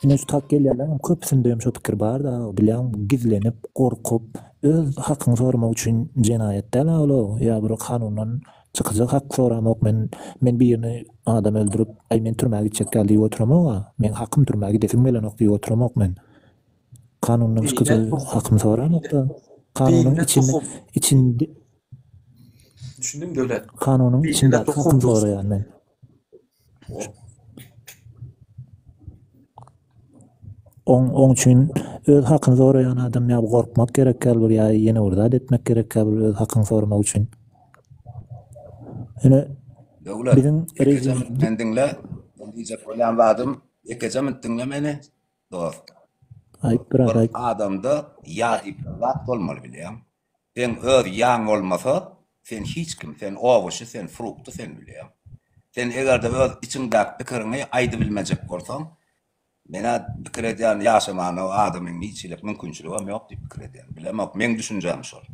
Ine şu tak gelýänleriň köpüsinde hem şo pikir bar-da, bilýäň, gizlenip, gorkup, öz hakyňy soramak üçin jenaýat däl-ä ol-ow, ýa bir kanundan Çykyjak hak soramok men men birini adam öldürip aý men türmä gitjek däl diýip oturamok-a meň hakym türmä gidesim gelenok diýip oturamok men kanundan çykyjy hakymy soramok-da kanunyň içinde içinde Düşündim Döwlet. Kanunyň içindäki hakymy soraýan men. Oň oň üçin öz hakyny soraýan adam ýa gorkmak gerek däl bir ýa ýene bir zat etmek gerek däl bir öz hakyňy soramak üçin. Ýöne Döwlet, biziň ýekeje rejim minut meni diňle. Men diýjek bolýan zadym, ýekeje minut diňle meni, dost. Aýt brat Bir aýt. adamda ýa diýip bir zat bolmaly bilýäň. Seň öz ýaň bolmasa, sen hiç kim, sen owoşy, sen frukty sen bilýäň. Sen egerde öz içiňdäki pikiriňi aýdybilmejek bolsaň, men-ä pikir edýän ýaşamana o adamyň hiç hili mümkinçiligem ýok diýip pikir edýän. Bilemok, meň düşünjäm şol.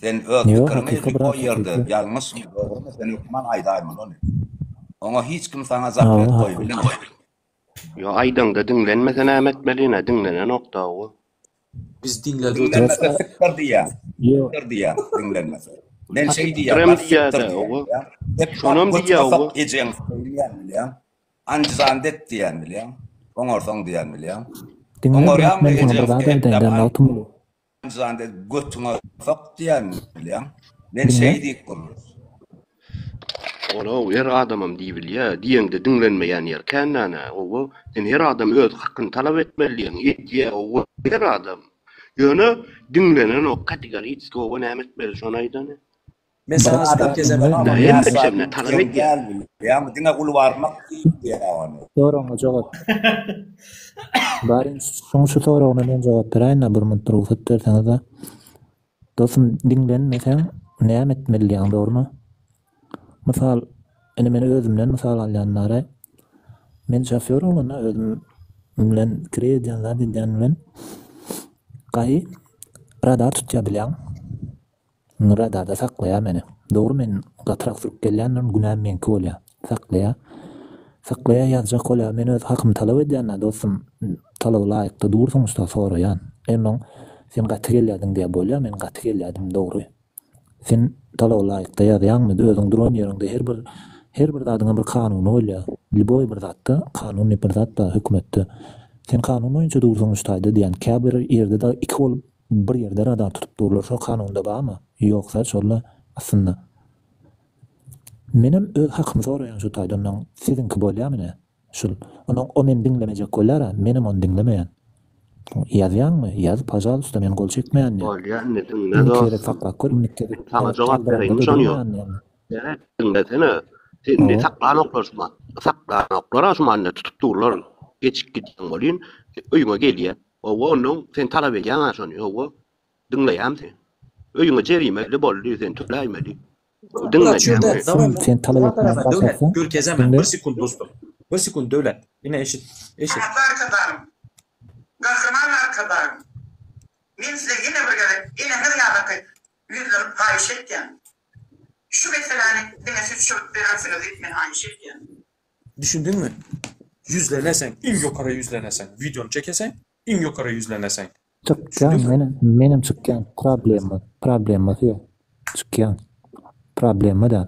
Sen öz Ýok, pikiriňi hakyky brat, lýuboý ýerde hakyky. ýalňyşmy, dogrumy sen hökman aýdaýmaly ony. Oňa hiç kim saňa zapret Hawa, goýup hakyky. bilemez. Ýo aýdaňda diňlenmese näme etmeli ine diňlenenok da o. Biz diňledik. Diňlenmese sikdir diýýän. Ýok. Sikdir diýýän diňlenmese. Men şeý diýýän, Sikdirem bar sikdir diýýä-de, diýýän. owa. Hep Şonam götüňe diýýä, sok owa. ejeň diýýän bilýäň. Anjyzan det diýýän bilýäň. Oňarsaň diýýän bilýäň. Diňle brat Oňarýaňmy men saňa ejeň bir zat hepläp aýdaýyn-da Magtymguly. Anjyzan det götüňe sok diýýän bilýäň. Men Diňle. şeý diýip gurlus. Ol-ow, her adamam diýibilýä, diýeňde diňlenmeýän ýeri kän näme, owa, sen her adam öz hakyny talap etmeli diýeň, edýä, owa, her adam. Ýöne diňlenenok, kategoriski, owa, näme etmeli, şony aýdany. Men saňa Bir adam gezem Nä hemme ne talap edýä. Bilýäňmi, diňe uly barmak diýýä ony. Soragyňa jogap. Barin, şuň şu soragyna men jogap beräýin-dä, bir minut rugsat berseňiz-ä. Dostum diňlenmeseň näme etmeli diýýäň dogrymy? Mysal indi men özümden mysal alýan nara. Men şofýor oglan-a özüm bilen kireý edýän zat edýän bilen gaýy radar tutýar bilýäň. Radarda saklaýar meni. Dogry men gatyrak sürüp gelýändirin günäm meňki bolýar. Saklaýar. Saklaýar ýazjak bolýar. Men öz hakymy talap edýän-ä dostum. Talaba laýykda dursuň şda soraýan. Onnoň sen gaty gelýärdiň diýýär. Bolýar men gaty gelýärdim dogry. Sen talaba laýykda ýazýaňmy özüň duran ýeriňde her bir her bir zadyňam bir kanuny bolýar. Lýuboý bir zatda kanun diýip bir zat bar hökümetde. Sen kanun boýunça dursuň şu taýda diýýän. Käbir ýerde dagy iki bolup bir ýerde radar tutup durlar. Şo kanunda barmy? Ýoksa şolla aslynda. Menem öz hakymy soraýan şu taýda onnoň siziňki bolýamy nä? Şul. Onuň o meni diňlemejek bolýar-a, menem ony diňlemeýän. Ýazýaňmy? Ýaz, pažalusta, men gol çekmeýän diýýän. Bolýa, indi diňle Indiki gezek dostum. saklap gör, indiki gezek Men saňa jogap bereýinmi galdyranda-da şony ýok. durmaýan diýýän. Seret, diňlesene. Sen indi Hawa. saklanoklar şu man. Saklanoklar-a şu manda tutup durlar. Geçip gidýäň welin, öýüňe gelýär. Hawa, onnoň sen talap edýäň-ä şony, hawa. Diňleýäm seni. Öýüňe jerime boldy, sen töläýmeli. Diňleýäňmi? Sen, sen talap etmäni başarsaň, Görkezemem. diňle. Bir sekund dostum. Bir sekund Döwlet. Ine eşit. Eşit. Hormatly Arkadagym, Gahryman Arkadagym, men size ýene bir gezek eneňiz ýalyky ýüzlenip haýyş etýän. Şu meseläni diňe siz çözüp berersiňiz diýip men haýyş etýän. Düşündiňmi? Ýüzleneseň, iň ýokara ýüzleneseň, wideony çekeseň, iň ýokara ýüzleneseň. Çykýan menem menem çykýan problema problemasy ýok çykýan problema däl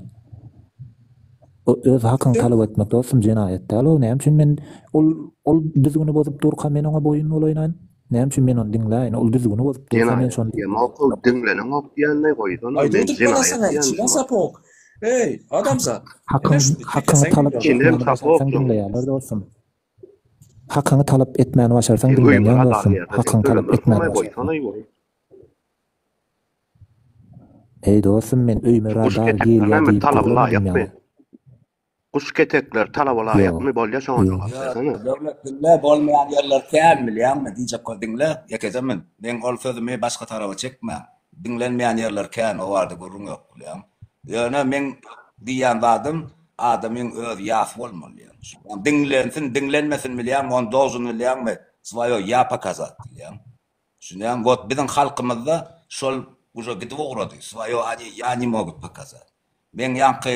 o öz hakyňy talap etmek dostum jenaýat däl o näme üçin men ol ol düzgüni bozup durka men oňa boýun bolaýyn näme üçin men ony diňläýin ol düzgüni bozup durka men Jenaýat şony diýemok diňleneňok diýende goýsana Aýdyp men oturyp jenaýat balasyňa diýen içilen şumat. sapok. Eý, adamzat. Ine hakyňy şuny hakyňy çekeseň talap wideony. Içinden etmäni sapok başarsaň şoň. diňleýärler dostum Hakyňy talap etmäni başarsaň Seň öýüňe diňlenýäň radar dostum gelse sen hakyňy talap etmäni tölemersiňaý başarsaň. goýsanaý goý. Eý dostum men öýüme Şu guş radar ketekler girýä näme diýip talaba gürlemedim laýykmy? ýaňy. Guş ketekler talaba Ýok. laýykmy bolýa şoňa Ýok. jogap Ýok, bersene. Döwlet diňle, bolmaýan ýerler kän bilýäňmi, diýjek bol diňle, ýekeje men, meň ol sözümi başga taraba çekmäň. Diňlenmeýän ýerler kän, o barada gürrüň ýok bilýäň. Ýöne meň diýýän zadym adamyň öz ýasy bolmaly diýýän. Diňlensin, diňlenmesin bilýäňmi, on dolžun bilýäňmi, swoýo ýa pokazat bilýäň. Düşünýäňmi? Wot biziň halkymyzda şol uje gidip ugrady. Swoýo oni ýa ne mogut pokazat. Meň ýaňky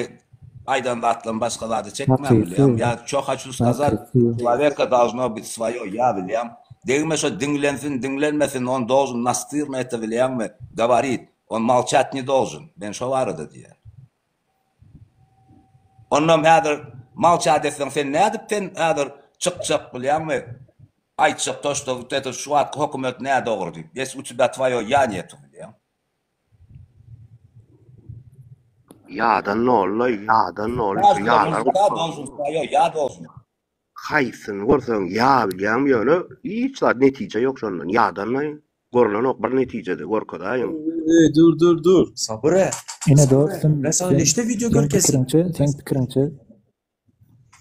aýdan zatlarym başga zada çekmäň bilýäň. Ýa ço haçu skazat, çloweka dolžno bit swoýo ýa bilýäň. Degme şo diňlensin, diňlenmesin, on dolžun nastyrno eto bilýäňmi, govorit, on molçat ne dolžun. Men şo barada diýýän. Onam häzir molçat etseň sen nädip sen häzir çykjak bilýäňmi, aýtjak to şto wot eto şu wagtky hökümet nädogry diýip. Ýes u tebýa twoýo ýa netu bilýäň. Ýadan nollaý, ýadan noly şu Każdogo ýalar mužika gutkaryp. dolžun swoýo ýa dolžun. Haýsyny görseň ýa bilýäňmi ýöne hiç zat netije ýok şondan ýadanlaý görlenok bir netijede görkezäýiň. Eý dur dur dur sabyr et. Ine Sabyr et. dostum Men saňa sen neçde wideo seň görkezeyim. pikiriňçe seň pikiriňçe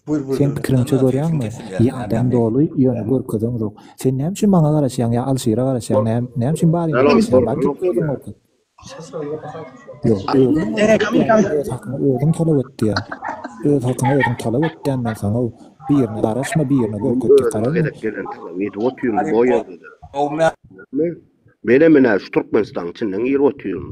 Buyur buyur Seň Döwlet. pikiriňçe Ynha, sesiň görýäňmi? kesilýär. Ýadan doly, ýöne görkezeňzok. Sen näme üçin maňa garaşýaň ýa Alşira garaşýaň? Näme näme üçin baryna Däl ol garaşýaň? Bar git görlenok özüň diýýär. görkez. Ýok, özüň görkez diýýän, öz hakyňy özüň talap et diýýän. Öz hakyňy özüň talap et diýýän men saňa. Birine garaşma, birine Men görket diýip özüme garaşma. gezek gelen talaby edip otyryn bu ýerde-de. Menem ine şu Türkmenistanyň içinden girip otyryn.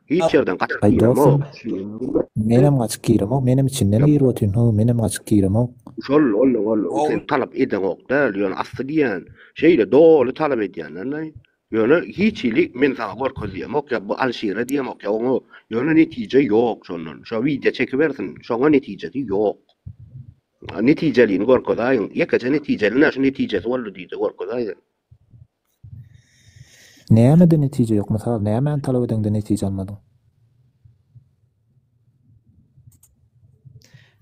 Hiç ýerden gaçyp Aý dostum, giremok. menem gaçyp giremok, menem içinden girip otyryn, how, menem gaçyp giremok. Şol, ol, ol, sen talap edeňok däl, ýöne asly diýýän, şeýle doly talap edýänler-le. Ýöne hiç hili men saňa görkez diýemok, ýa bu Alşire diýemok, ýa oňa, ýöne netije ýok şondan. Şo wideo çekibersin, şoňa netijesi ýok. Netijelini görkezäýiň, ýekeje netijeli, ine şu netijesi boldy diýde görkezäý sen. Nämede netije ýok mysal nämäni talap edeňde netije almadyň.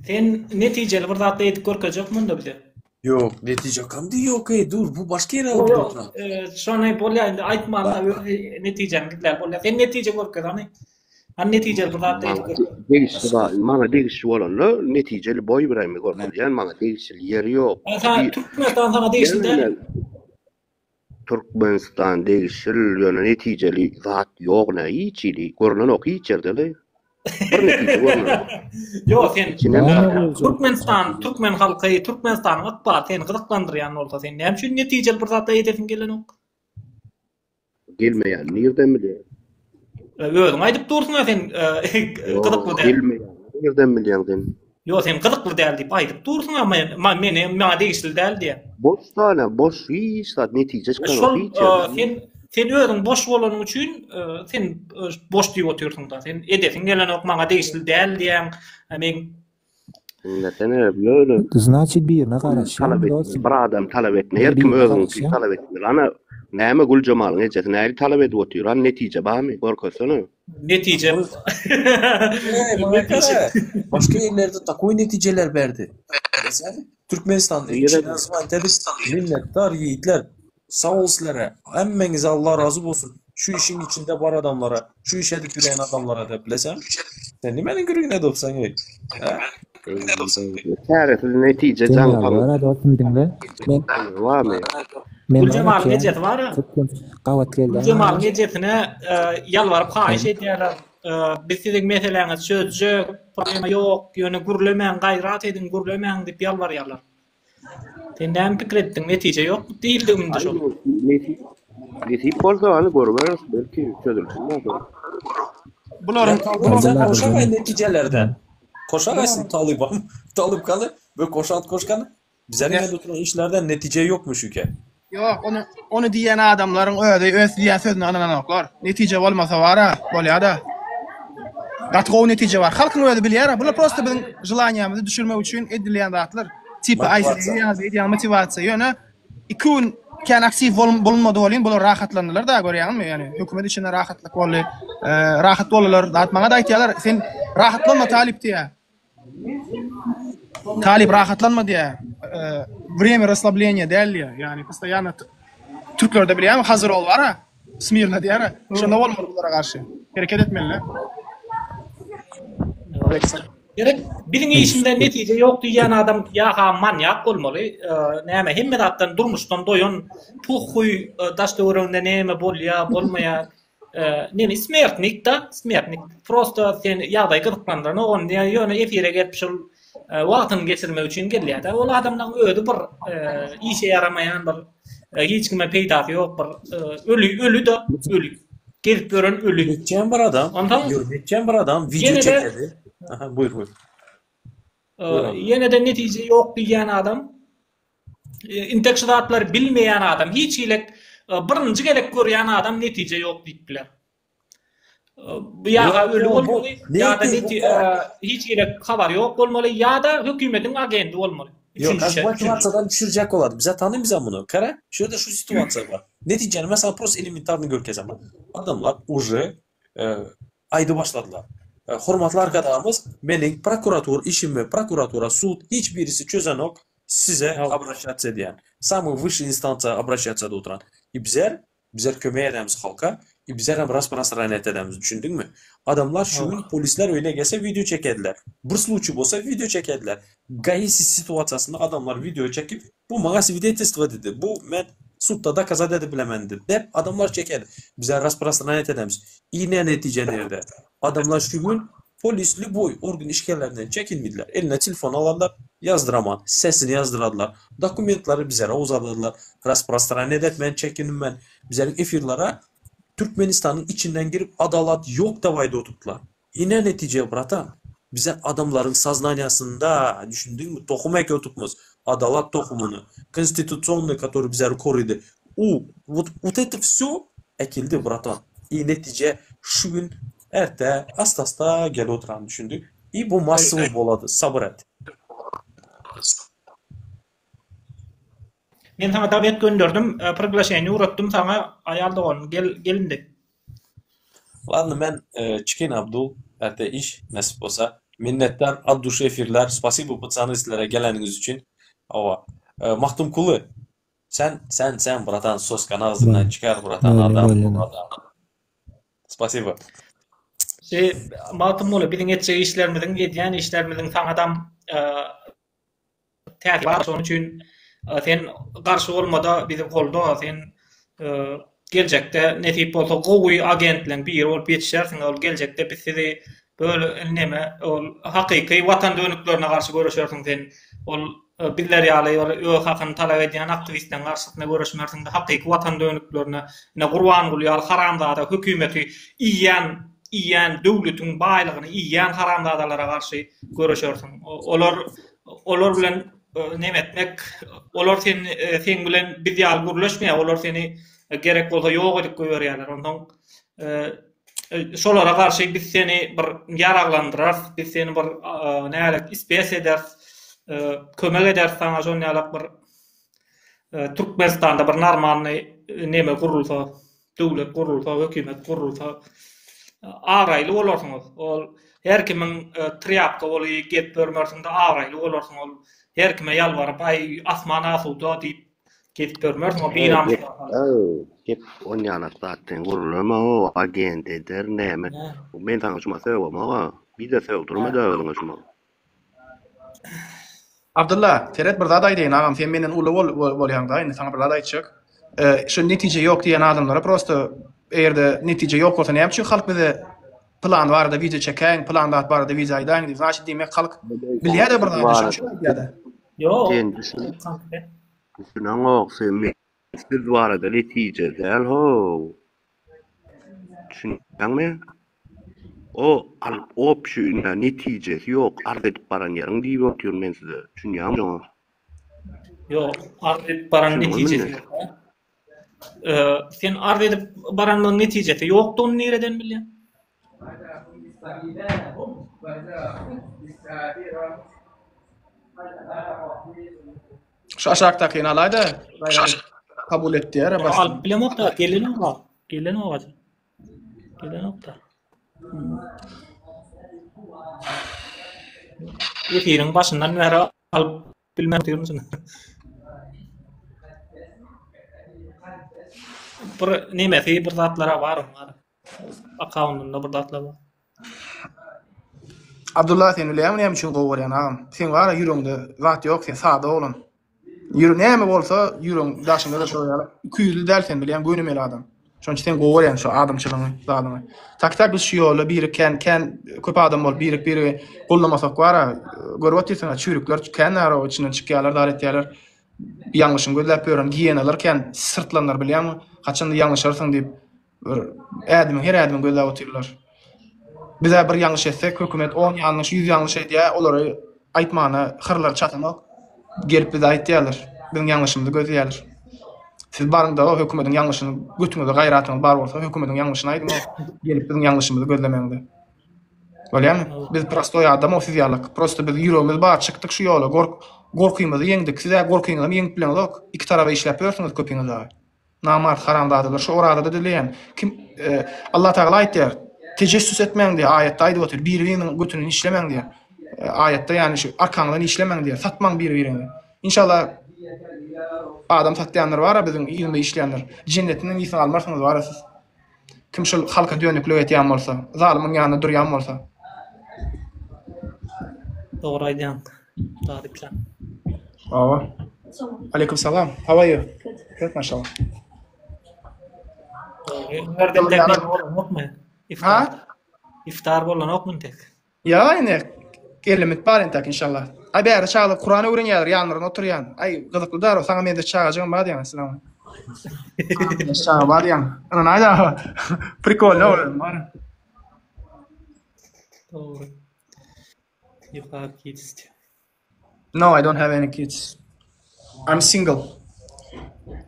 Sen netijeli bir zat edip görkezjekmi onda bize? Ýok, netije kamdy ýok eý dur bu başga ýere alyp Ýok, gidip ýok, şony bolýa indi aýtmanda özi netijäni gizläp bolýa. Sen netije görkez hany. Hany netijeli bir zat edip Maňa görkez. degişli maňa degişli bolanda netijeli boý birämi görkezýän maňa degişli ýeri ýok. Saňa Türkmenistan saňa degişli däl. Türkmenistan degişil ýöne netijeli zat ýok nä hiç hili görlenok hiç ýerde-le. Bir netije görmedim. Ýok, sen Türkmenistan, türkmen halky, Türkmenistanyň ykbaly seni gyzyklandyrýan bolsa, sen näme üçin netijeli bir zat edesiň gelenok? Gelmeýän nirden bilýäň? Özüň aýdyp dursuň-a sen gyzykly däl. Gelmeýän nirden bilýäň sen? Ýok, sen gyzykly däl diýip aýdyp dursuň-a, meni maňa degişli däl diýýäň. Boş däl, boş hiç zat netije çykanok Şol hiç ýerden. sen sen özüň boş bolanyň üçin sen boş diýip otyrsyň-da. Sen edesiň gelenok, maňa degişli däl diýýäň. Men Diňlesene, ýöne Znaçit birine garaşýaň talap etmeli, dostum. bir adam talap etme, Bir her kim birine özüniňki garaşýaň. talap etmeli. Ana, näme Güljemalyň ejesi nähili talap edip otyr? Hany netije barmy? Görkezsene. Netije. Eý, maňa gara. Başga ýerlerde takoý netijeler berdi. Bilýäňmi? Türkmenistanda Nirede? içine asman edip, minnetdar ýigitler. Sag bol sizlere. Hemmäňize Allah razy bolsun. Şu işiň içinde bar adamlara, şu iş edip ýören adamlara da bileseň. Sen nimeniň gürrüňini edipsiň eý? Hä? Çäresiz netije Sen jaň ýaly bar dostum diňle. Men Barmy? Men Güljemalyň ejesi bar. Gabat geldi. Güljemalyň ejesine e, ýalbaryp haýyş edýärler. E, biz siziň meseläňizi çözjek, problema ýok, ýöne gürlemäň, gaýrat ediň, gürlemäň diýip ýalbarýarlar. Sen näme pikir etdiň? Netije ýok diýildi indi şol. Nesip, nesip bolsa hany görüberis, belki çözülsin bolsa. Bularyň Sen koşagay netijelerden. Koşagaýsyn talybam. Talyp kaly we koşant koşkany. Bizleriň elde oturan işlerden netije ýokmuş ýüke. Ýok, ony ony diýen adamlaryň özi öz diýen sözüne ynananoklar. Netije bolmasa bara, bolýada. Gaty gowy netije bar. Halkyň özi bilýär. Bular prosta biziň želaniýamyzy düşürmek üçin edilýän zatlar. Tipa aý siz edýäňiz, edýäň motiwasiýa. Ýöne iki gün kän aktiw bolunmady welin bular rahatlandylar-da görýäňmi? Ýani hökümet içinde rahatlyk boldy. Rahat boldular. Zat maňa-da aýtýarlar, sen rahatlanma talyp diýýär. Talyp rahatlanma diýýär. Wremýa rasslableniýa däl diýýär. Ýagny postoýanno türklerde bilýäňmi hazir ol bar-a. Smirno diýýär. Şonda bolmaly bulara garşy. Hereket etmeli. Gerek biziň işimizde netije ýok diýýän adam ýa-ha manýak bolmaly, näme hemme zatdan durmuşdan doýan, puhhuý daş töwereginde näme bolýar, bolmaýar Neme smertnik da, smertnik. Prosta sen ýagdaý gyzyklandyranok ony diýýär, ýöne efire gelip şol wagtyny geçirmek üçin gelýär-de. Ol adamlaryň özi bir işe ýaramaýan bir hiç kime peýdasy ýok bir öli, öli-de, öli. Gezip ýören öli. Netjän bir adam, Onsoň netjän bir adam wideo ýene-de çekedi. Aha, buýur, buýur. Ýene-de netije ýok diýýän adam Intek şu zatlary bilmeýän adam, hiç hili birinji gezek görýän adam netije ýok diýip biler. Bu ýa-ha öli bolmaly, ýa-da hiç hili habary ýok bolmaly, ýa-da hökümetiň agenti bolmaly. Ýok, motiwasiýadan düşürjek bolady. Bize tanymyz muny. Kara, şu ýerde şu situasiýa bar. Netijeni men sana prosta elementarny görkezemän. Adamlar uje aýdyp başladylar. Hormatly Arkadagymyz meniň prokuratura işimi prokuratura, sud hiç birisi çözenok, size obraşatsiýa edýän. Samyý wyşşiý instansiýa obraşatsiýada oturan. I bizler, bizler kömek edemiz halka, i bizler hem rasprostranýat edemiz, düşündiňmi? Adamlar şu gün polisler öýüne gelse wideo çekediler. Bir sluçiý bolsa wideo çekediler. GAI situasiýasynda adamlar wideo çekip, bu maňa swidetelstwo diýdi, bu men sudda dokazat edip bilemen diýdi dep adamlar çekedi. Bizler rasprostranýat edemiz. I ne netije nirde? Adamlar şu gün Polis lýuboý organ işgärlerinden çekinmediler. Eline telefon alarlar, ýazdyraman, sesini ýazdyradylar. Dokumentleri bizlere uzadylar. Rasprostraniýa etmän çekinmän bizleriň efirlere Türkmenistanyň içinden girip adalat ýok dep aýdyp oturdylar. Ine netije bratan. Bize adamlaryň soznaniýasynda düşündiňmi tohum ekip oturpmyz. Adalat tohumyny. Konstitusionnyý kotory bizleri korydy. U wot wot eto wsýo ekildi bratan. I netije şu gün Erte asta-asta gelip oturan düşündik. I bu massowy bolady, sabyr et. Men saňa dawet gönderdim, priglaşeniýe ugratdym saňa aýal dogan, gel gel indi. Ladno men çykyň Abdul, erte iş nesip bolsa. Minnetdar at duşi efirler, spasibo patsany sizlere geleniňiz üçin. Hawa. Magtymkuly sen sen sen bratan soskany agzyndan çykar bratan adam adam. Spasibo. Şi Magtymguly biziň etjek işlerimiziň edýän işlerimiziň saňadam täsiri bar şonuň üçin sen garşy bolmada bizi golda sen geljekde nesip bolsa gowy agentleň biri bolup ýetişersiň ol geljekde biz sizi. Böle neme ol hakyky watan dönüklerine garşy göreşersiň sen. Ol bizler ýaly bir öz hakyny talap edýän aktiwistleriň garşysyna göreşmersiň-de hakyky watan dönüklerine ine Gurbanguly ýaly haramzada hökümeti iýýän iýýän döwletiň baýlygyny iýýän haramzadalara garşy göreşersiň. Olar olar bilen neme etmek olar sen seň bilen biz ýaly gürleşmeýär olar seni gerek bolsa ýok edip goýberýärler. Onsoň Şolara garşy biz seni bir ýaraglandyrarys, biz seni bir nälik ispes ederis, kömek ederis saňa şon ýalak bir Türkmenistanda bir normalny neme gurulsa, döwlet gurulsa, hökümet gurulsa abraýly bolarsyňyz. Ol her kimiň trýapka bolyp gezip ýörmersiň-de abraýly bolarsyň ol her kime ýalbaryp aý asman asuda diýip Gezip görmersiň o binamyslar. Gep onýanak zatdan gurulama o agent eder näme. Men saňa şuma sögemaga. Bir-de sögdürme-de özüňe şuma. Abdylla, seret bir zat aýdaýyn agam, sen menden uly bol bolýaňda indi saňa bir zat aýtjak. Şu netije ýok diýen adamlara prosta eger-de netije ýok bolsa näme üçin halk bize pylan barada wideo çekäýiň, pylan zat barada wideo aýdaýyň diýip, znaçit diýmek halk bilýär-de bir zady, şonuň üçin aýdýar-da. Ýok. Sen düşün. Düşüneňok sen men siz barada netije däl how. Düşünýäňmi? O alyp opşy ine netijesi ýok arz edip baran ýeriň diýip otyryn men size. Düşünýäňmi şoňa? Ýok, arz edip baran netijesi ýok. Sen arz edip baranyň netijesi ýokdugyny nireden bilýäň? Şu aşakdakyny alaýda. Kabul et diýär. Alyp bilemok-da, gelenok. Gelenok. Gelenok-da. Efiriň başyndan bäri alyp bilmän otyryn şuny. Bir nemesi bir zatlara bar onuň. Akkauntynda bir zatlar bar. Abdulla sen bilýäňmi näme üçin gowy görýän agam? Seň bara ýüregiňde zat ýok sen sada oglan. Ýüre näme bolsa ýüregiň daşyňda-da şol ýaly. Ikiýüzli däl sen bilýän gönümel adam. Şonuň üçin sen gowy görýän şu adamçylygyňy, zadyňy. Tak tak biz şu ýolda biri kän kän köp adam bolup birik birigi gollamasak bara görüp otyrsyň çüýrükler kän naro içinden çykýarlar zat etýärler. Ýalňyşyny gözläp ýören giýenalar kän syrtlanlar bilýäňmi? Haçanda ýalňyşarsyň diýip Bir ädimiň her ädimiň gözläp otyrlar. Bizä bir ýalňyş etsek hökümet on ýalňyş ýüz ýalňyş edýä olary aýtmana hyrlary çatanok. Gelip bize aýtýarlar. Biziň ýalňyşymyzy gözleýärler. Siz baryňda o hökümediň ýalňyşyny götüňizde gaýratyňyz bar bolsa hökümediň ýalňyşyny aýdyň o gelip biziň ýalňyşymyzy gözlemäňde. Bolýamy? Biz prostoý adam o siz ýalyk. Prosto biz ýüregimiz bar çykdyk şu ýola gork gorkymyzy ýeňdik. Sizä gorkyňyzam ýeňip bileňizok. Iki taraba işläp ýörsüňiz köpiňiz dagy. Namart haramzadalar şu orazada dileýän kim Allah Tagala aýtýar tejessüs etmäň diýýär aýatda aýdyp otyr biri biriniň götünden işlemäň diýýär aýatda ýagny şu arkaňyzdan işlemäň diýýär satmaň biri biriňizi inşallah adam satýanlar bara biziň yzynda işleýänler jennetinden ýysyny almarsyňyz bara siz kim şol halka dönüklik etýän bolsa zalymyň ýanynda durýan bolsa Dogry aýdýaň. Talypjan. Hawa. Aleýkum salam. How are you? Good. Good, maşallah. Dogry. Entek neme bolanokmy? Iftar. Iftar bolanokmy entek? Ýa ine ellimit bar entek inşallah. Aý bärde çagalar Kuran öwrenýärler ýanlarynda oturýan. Aý gyzykly daro saňa meňzeş çagajygam bar diýýän salam. Meňzeş çaga bar diýýän. Ynanaý da. Prikolno bar. Dogry. You have kids. No, I don't have any kids. I'm single.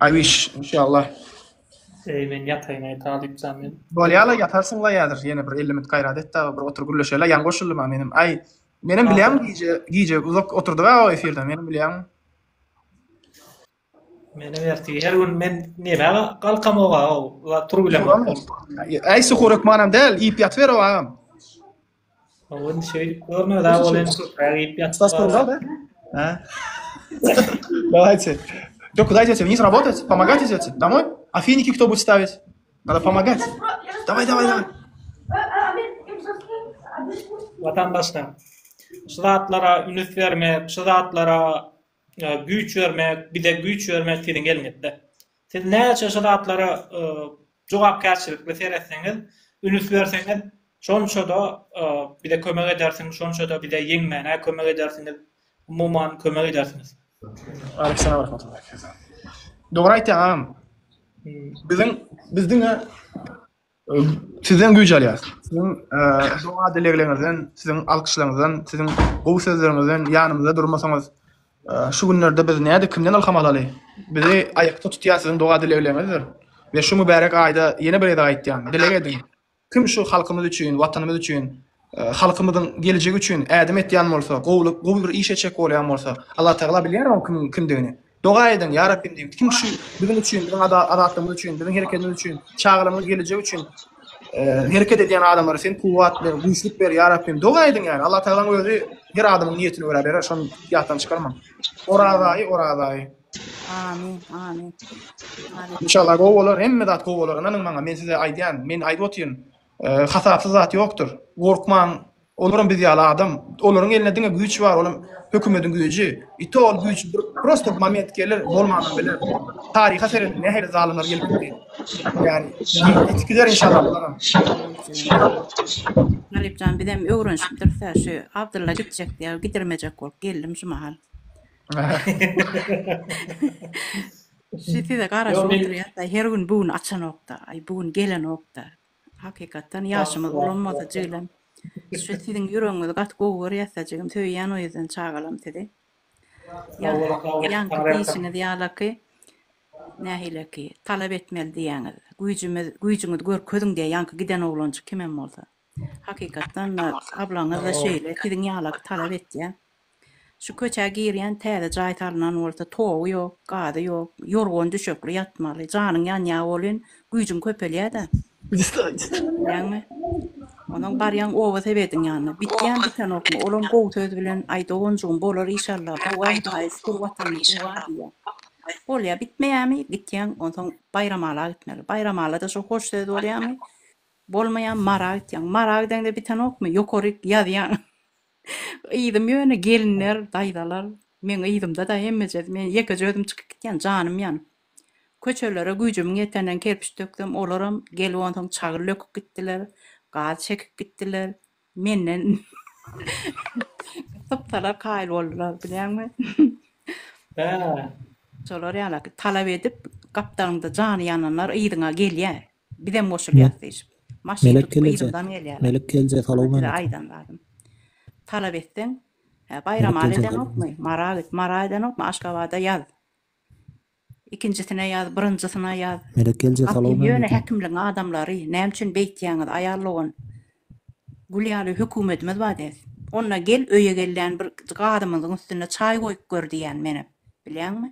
I wish, inşallah. Eý men ýataýyn aý talypjan men. Bolýala ýatarsyňla häzir ýene bir 50 minut gaýrat et dagy bir otur gürleşeli ýaňy goşuldym a menem. Aý menem bilýäň gije gije uzak oturdyk a o efirde menem bilýäň. Menem ertir her gün men nämä galkamok a o tur bilemok. Äý suhur hökmanam däl iýip ýatyber o agam. Hawa indi şeýdip görme da ol indi köpräk iýip ýatyp. А? Давайте. Что, куда идете? Вниз работать? Помогать идете? Домой? А финики кто будет ставить? Надо помогать. Давай, давай, давай. Watandaşlar, şu zatlara ünüs bermek, şu zatlara güýç bermek, bize güýç bermek siziň eliňizde. Siz näçe şu zatlara jogapkärçilikli seretseňiz, ünüs berseňiz, Şonça-da bize kömek edersiňiz, şonça-da bize ýeňmäne kömek edersiňiz, umuman kömek edersiňiz. Aleyküm we rahmetullah. Dogry aýtýaň agam. Biziň biz diňe sizden güýç alýas. Siziň doga dilegleriňizden, siziň alkyşlaryňyzdan, siziň gowy sözleriňizden ýanymyzda durmasaňyz şu günlerde biz näde kimden ylham alaly? Bizi aýakda tutýan siziň doga dilegleriňizdir. We şu mübärek aýda ýene bir gezek aýtýan, dileg ediň. Kim şu halkymyz üçin, watanymyz üçin, halkymyzyň gelejegi üçin ädim etýän bolsa, gowulyk, gowy bir iş etjek bolýan bolsa, Allatagala bilýär oň kimiň kimdigini. Doga ediň, Ýa Rabbim diýip, kim şu biziň üçin, biziň azatlygymyz üçin, biziň hereketimiz üçin, çagalarymyzyň gelejegi üçin hereket edýän adamlara sen kuwwat ber, güýçlük ber, Ýa Rabbim. Doga ediň ýani. Allatagalaň özi her adamyň niýetine görä berer, şony ýatdan çykarmaň. Oraz aýy, Oraz aýy. Amin, amin. Inşallah gowy bolar, hemme zat gowy bolar. Ynanyň maňa, men size aýdýan, men aýdyp otyryn. Hasapsyz zat ýokdur. Gorkmaň, olaram biz ýaly adam. Olaryň elinde diňe güýç bar, olam hökümediň güýji. I to ol güýç bir prosto moment geler, bolmanam biler. Taryha serediň, nähili zalymlar gelip gitdi. Ýani, ýetip gider inşallah bularam. Talypjan bizem öwrenişipdiris-ä şu Abdylla gitjek diýýär, gidirmejek bolup geldim şu mahal. Şu size garaşyp oturýas-da, her gün bu gün açanok-da, aý bu gün gelenok-da. Hakykatdan ýaşymyz ulanmasa jigilem. Şu siziň ýüregiňizi gaty gowy görýäs-de jigim, söýýän o ýüzden çagalam sizi. Ýaňky diýşiňiz ýalaky nähileki talap etmeli diýýäňiz. Güýjümiz, güýjüňizi görkeziň diýýär ýaňky giden oglanjyk kimem bolsa. Hakykatdan-da ablaňyz-da şeýle siziň ýalaky talap etýär. Şu köçä girýän täze jaý salnan bolsa togy ýok, gazy ýok, ýorgan düşekli ýatmaly, janyň ýanýa welin güýjüň köpelýä-dä. Bilýäňmi? Onsoň barýaň oba sebediň ýanyna. Bitýän bitenokmy, olam gowy söz bilen, aý doganjygym bolar işalla, gowa Hudaýa şükür watanymyz gowa diýýär. Bolýa, bitmeýämi, gitýäň, onsoň Baýramala gitmeli. Baýramala-da şo hoş söz bolýamy? Bolmaýa Mara gitýäň. Mara gideňde bitenokmy, ýokaryk ýazýaň. Yzym ýöne gelinler, daýzalar, meň yzymda-da hemmejesi, men ýekeje özüm çykyp gitýän, janym ýanyp. Köçelere güýjümiň ýetenden kerpiç döksem, olaram gelip onsoň çagyl döküp gitdiler, gaz çekip gitdiler. Menden sypsalar kaýyl boldular, bilýäňmi? Hä. Şolar ýalak, talap edip, gapdalyňda jany ýananlar yzyňa gelýär. Bizem goşulýas diýşip. Maşyn Melek tutup gelneje. yzymdan gelýärler. Melek gelneje Ana size salowmaleýkim. aýdan zadym. Talap etseň, hä Melek Baýramaly gelneje edenokmy? Mara git, Mara edenokmy? Aşgabada ýaz. Ikinjisine ýaz, birinjisine ýaz. Melek gelneje Gapyň ýöne salowmaleýkim. häkimligiň adamlary, näme üçin beýtýäňiz, aýal dogan? Gül ýaly höküwmetimiz bar des. Onda gel öýe gelýän bir gazymyzyň üstünde çaý goýup gör diýýän menem. Bilýäňmi?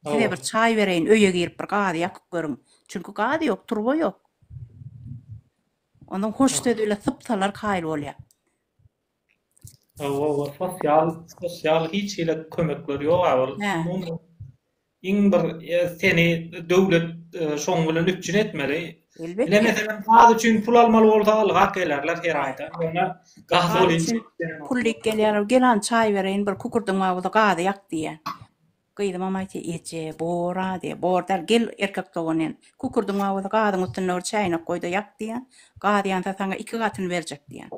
Size bir çaý bereýin öýe girip bir gazy ýakyp görüň. Çünki gaz ýok, turba ýok. Ondan hoş söz bile sypsalar kaýyl bolýar. Hawa, sosial, sosial hiç hili kömekler ýok-a ol. Umuman Iň bir seni döwlet şoň bilen üpjün etmeli. Elbetde. Ine meselem gaz üçin pul almaly bolsa ylgap gelerler her aýda. Ýöne gaz Gaz üçin pul diýip gelýärler. Gel hany çaý bereýin bir kükürdiň bar bolsa gazy ýak diýýär. Gyzymam aýtýar, eje, bor-a diýýär. Bor däl, gel erkek dogan diýen. Kükürdiň bar bolsa gazyň üstünde bir çäýnek goý-da ýak diýýär. Gaz ýansa saňa iki gatyny berjek diýýär.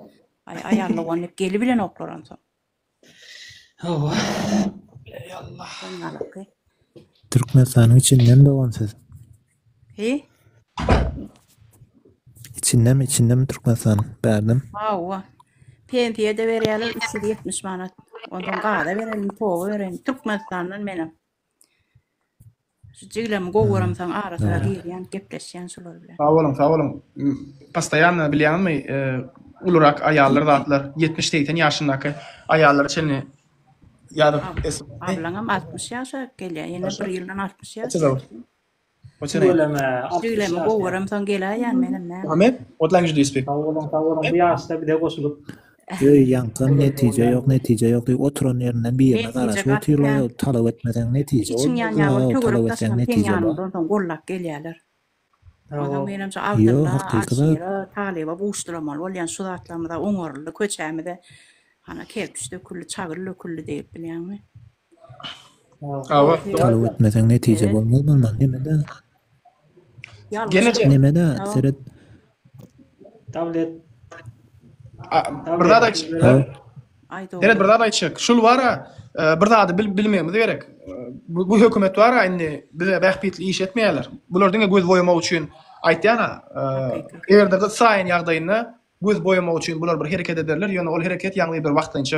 Aý, aýal dogan diýip gelibilenoklar onsoň. Hawa. Eý Allah. Şoňňalaky. Türkmenistanyň içindemi dogan siz? Hi? Içindemi, içindemi Türkmenistanyň? Bärdemi? Hawa. Pensiýa-da berýärler 370 manat. Onsoň gaza berelim, toga berelim. Türkmenistandan menem. Şu jigilemi gowy göremsoň ara-syra girýän, gepleşýän şular bilen. Sag boluň, sag boluň. Postoýanno bilýäňizmi, ulurak aýallar zatlar, 70-80 ýaşyndaky aýallara çenli ýazyp Ablaňam 60 ýaşa gelýär, ýene bir ýyldan 60 ýaş. Tüweleme, 60 Jigilemi ýaş. gowy göremsoň geläýýän menem näme. Muhammet, what language do you speak? Sag boluň, sag boluň. Bu ýaşda bize goşulyp. Öý ýaňkam netije ýok netije ýok diýip oturan ýerinden birine Netije garaşyp gaty otyrlar kän. talap etmeseň netije Içiň ýanýar bolup bolmaz töwerek talap etseň daşynam seň netije bar. ýanyňdan soň gollap gelýärler. Onsoň menem şu Ýok Abdylla, hakyky zat. Alşire, Talyba buşduramaly bolýan şu zatlarymyza oňaryldy köçämize hana kerpiç döküldi, çagyl döküldi diýip bilýäňmi? Hawa. Talap etmeseň netije bolmaz bolmaz nemede. Gelneje. Nemede seret. Dawlet. Bir zat aýtjak. Seret bir zat aýtjak. Şul bara bir zady bilmegimiz gerek. Bu hökümet bara indi bize bähbitli iş etmeýärler. Bular diňe göz boýamak üçin aýtýan-a. Eger-de gyssaýan ýagdaýynda göz boýamak üçin bular bir hereket ederler, ýöne ol hereket ýaňy bir wagtlaýynça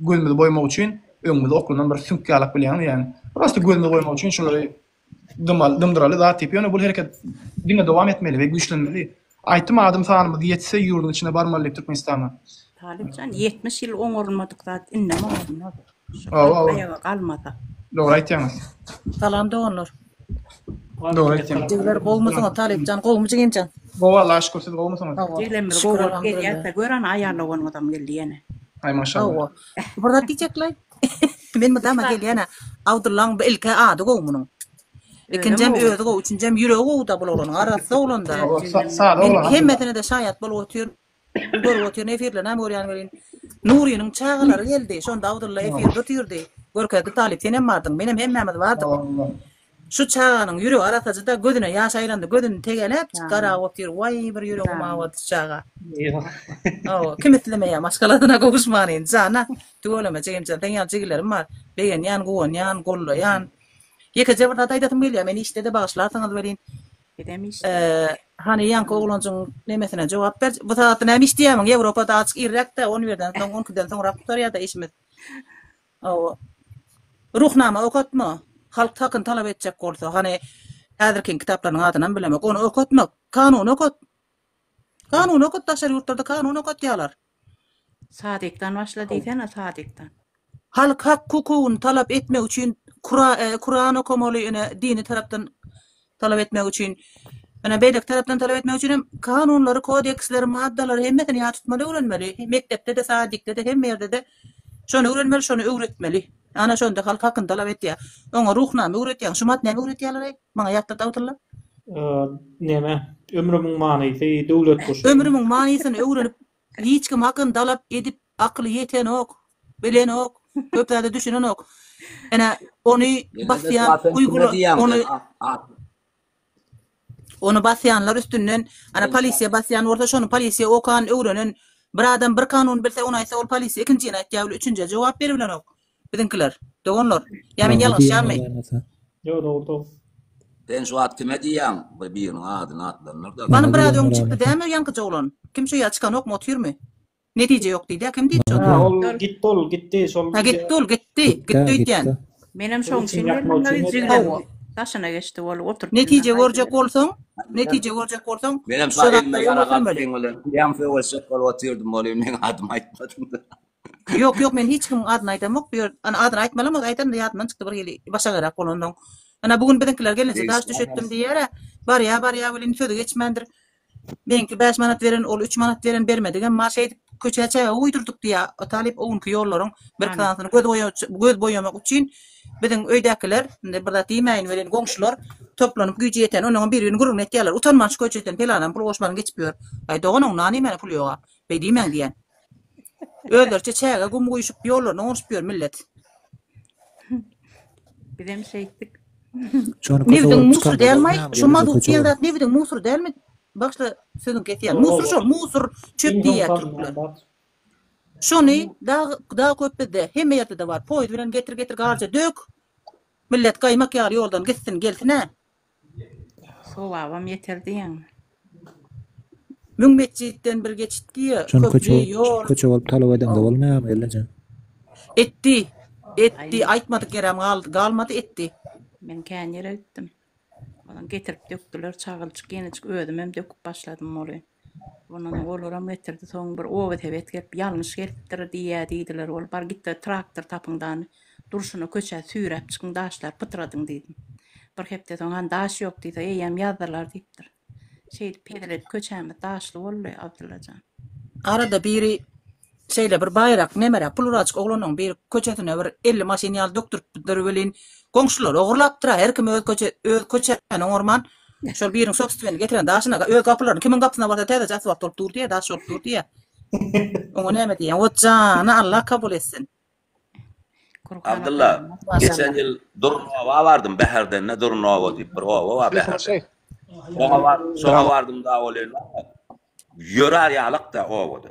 gözümizi boýamak üçin öňümize oklanan bir süňk ýalak bilýäňmi ýagny. Prosta gözümizi boýamak üçin şulary dymaly, dymdyraly zat diýip, ýöne bul hereket diňe dowam etmeli we güýçlenmeli. Aýtdym adam sanymyz ýetse ýurduň içine barmaly diýip Türkmenistana. Talypjan 70 ýyl oňarylmadyk zat indem oňarylmaz. Şu halk aýaga galmasa. Dogry aýtýaňyz. Salam doganlar. Dogry aýtýaňyz. Jigiler gowmysyňyz Talypjan gowmy jigimjan. Gowy Allaha şükür siz gowmysyňyz. Jiglemir gowy bolup gelýärse gör ana aýal doganyňyzam geldi ýene. Aý maşallah. Hawa. Bir zat diýjeklaý. Men mydama gelýän-ä. Abdyllaň bu ilk-ä ady gowy munuň. Ikinjem özi gowy, üçünjem ýüregi gowy-da bul oglanyň. Arassa oglan-da. Sada Men oglan. hemmesine-de şaýat bolup otyryn. Görüp otyryn, efirlerinem görýän welin. Nurynyň çagalary geldi. Şonda Abdylla efirde otyrdy. Görkezdi Talyp, senem bardyň, menem hemmämiz bardyk. Şu çaganyň ýüregi arasajyda gözüne ýaş aýlandy gözüni tegeläp garap otyr waý bir ýüregim awady şu çaga. Hawa kim islemeýär maşgalasyna gowuşmanyny jana tüweleme jigimjan seň ýaly jigilerim bar begenýän guwanýan gollaýan ýekeje bir zat aýdasym gelýär men işdede bagyşlarsyňyz welin Bizem işde. Hany ýaňky oglanjygyň nemesine jogap ber bu sagatda näme iş diýýämiň ýewropada azjyk irräkdä on birden soň on ikiden soňrak gutarýada işimiz. Hawa. Ruhnama okatma. Halk hakyny talap etjek bolsa, hany häzirkiň kitaplarynyň adynam bilemok, ony okatma. Kanuny okat. Kanuny okat, daşary ýurtlarda kanun okatýarlar. Sadykdan başla diýsene, Sadykdan. Halk hak hukugyny talap etmek üçin kura, Kuran okamaly, ine dini tarapdan talap etmek üçin. Ine beýleki tarapdan talap etmek üçin hem kanunlary, kodeksleri, maddalary hemmesini ýat tutmaly, öwrenmeli. Mekdepde-de, sadikde-de, hemme ýerde-de şony öwrenmeli, şony öwretmeli. Ana şonda halk hakyny talap etýär. Oňa Ruhnama öwretýäň. Şumat näme öwretýärler-eý? Maňa ýatlat Abdylla. Neme? Ömrümiň manysy, Döwlet guşy. Ömrümiň manysyny öwrenip Hiç kim hakyny talap edip akyly ýetenok, bilenok, köp zada düşünenok. Ene ony basýan uýgula ony ony basýanlar üstünden ana polisiýa basýan bolsa şony polisiýa okan öwrenen bir adam bir kanun bilse ony aýtsa ol polisiýa ikinjini aýtýar ol üçünjä jogap beribilenok biziňkiler doganlar ýa men ýalňyşýanmy? Ýok dogry dogry. Sen şu wagt kime diýýäň bir biriniň adyny atlandyr-da. Hany biraz öň çykdy dämi ýaňkyja oglan? Kim şu ýa çykanokmy otyrmy? Netije ýok diýdä kim diýdi şony? Ha ol gitdi ol gitdi şol Ha gitdi ol gitdi gitdi öýdýän. Menem şoň üçin geldim jigim daşyna geçdi bolup oturyp Netije görjek bolsaň netije görjek bolsaň Menem şo elime ýarag alyp seň bilen ýaň söweşjek bolup otyrdym welin meň adymy aýtmadyň-da. Ýok ýok men hiç kimiň adyny aýdamok bu ýer ana adyny aýtmalam bolsa aýdamda ýadymdan çykdy bir hili başagaýrak bolansoň. Ana bu gün biziňkiler gelinje daş düşetdim diýýär-ä. Barýa barýa welin sözi geçmändir. Meňki bäş manat beren ol üç manat beren bermedigem bar şeýdip köçä çäge guýdurdyk diýýär. Talyp o günki ýollaryň bir sanysyny göz göz boýamak üçin biziň öýdäkiler indi bir zat diýmäýin welin goňşular toplanyp güýji ýeten onuňam bir-birini gürrüňini etýärler. Utanman şu köçeden pelanam pul goşman geçip ýör. Aý dogan oň nan iýmäne puly ýog-a. Beý diýmäň diýýän. Özleriçe çäge gum guýşup ýollaryna gonuşyp ýör millet. Bizem şeýtdik. Nebitiň musur dälmaý? Şu mazut diýen zat nebitiň musur dälmi? Bagyşla sözüňi kesýän. Musur şol, musur çöp diýýär türkler. Şony dag dag köp bizde, hemme ýerde-de bar. Poýuz bilen getir getir garja dök. Millet gaýmak ýaly ýoldan gitsin, gelsin-ä. Sogabam ýeter diýýäňmi? Müň metjitden bir geçit diýýä, Şony köpri, köçe ýol. köçe bolup talap edeňde bolmaýarmy gelneje? Etdi. Etdi. Aýtmadyk ýerem galmady, etdi. Men kän ýere gitdim. Onam getirip dökdüler, çagylçyk ýenejik özümem döküp başladym ony. Ondan soň olaram getirdi. Soň bir oba sebet gelip, ýalňyş gelipdir diýýä diýdiler. Ol bar gitde traktor tapyň dany durşuna köçä süýräp çykyň daşlary pytradyň diýdim. Bir hepde soň hany daş ýok diýse, eýýäm ýazdylar diýipdir. Şeýdip hezil edip köçämiz daşly boldy, Abdylla jan. Arada biri Şeýle bir baýrak nemeräk pulurajyk oglanyň bir köçesine bir 50 maşyn ýaly dökdüripdir welin, goňşular ogurlapdyr-a, her kim öz köçe öz köçäni oňarman, şol biriniň sobstwenny getiren daşyna öz gapylaryny kimiň gapysyna barsa täzeje asfalt bolup dur diýýä, daş bolup dur diýýä. Oňa näme diýýäň? O jany Allah kabul etsin. Abdylla, geçen ýyl Durnowa bardym, Bäherdende Durnowa diýip bir oba bar Bäherdende. Şoňa bar, şoňa bardym da welin, ýörär ýalyk-da obada.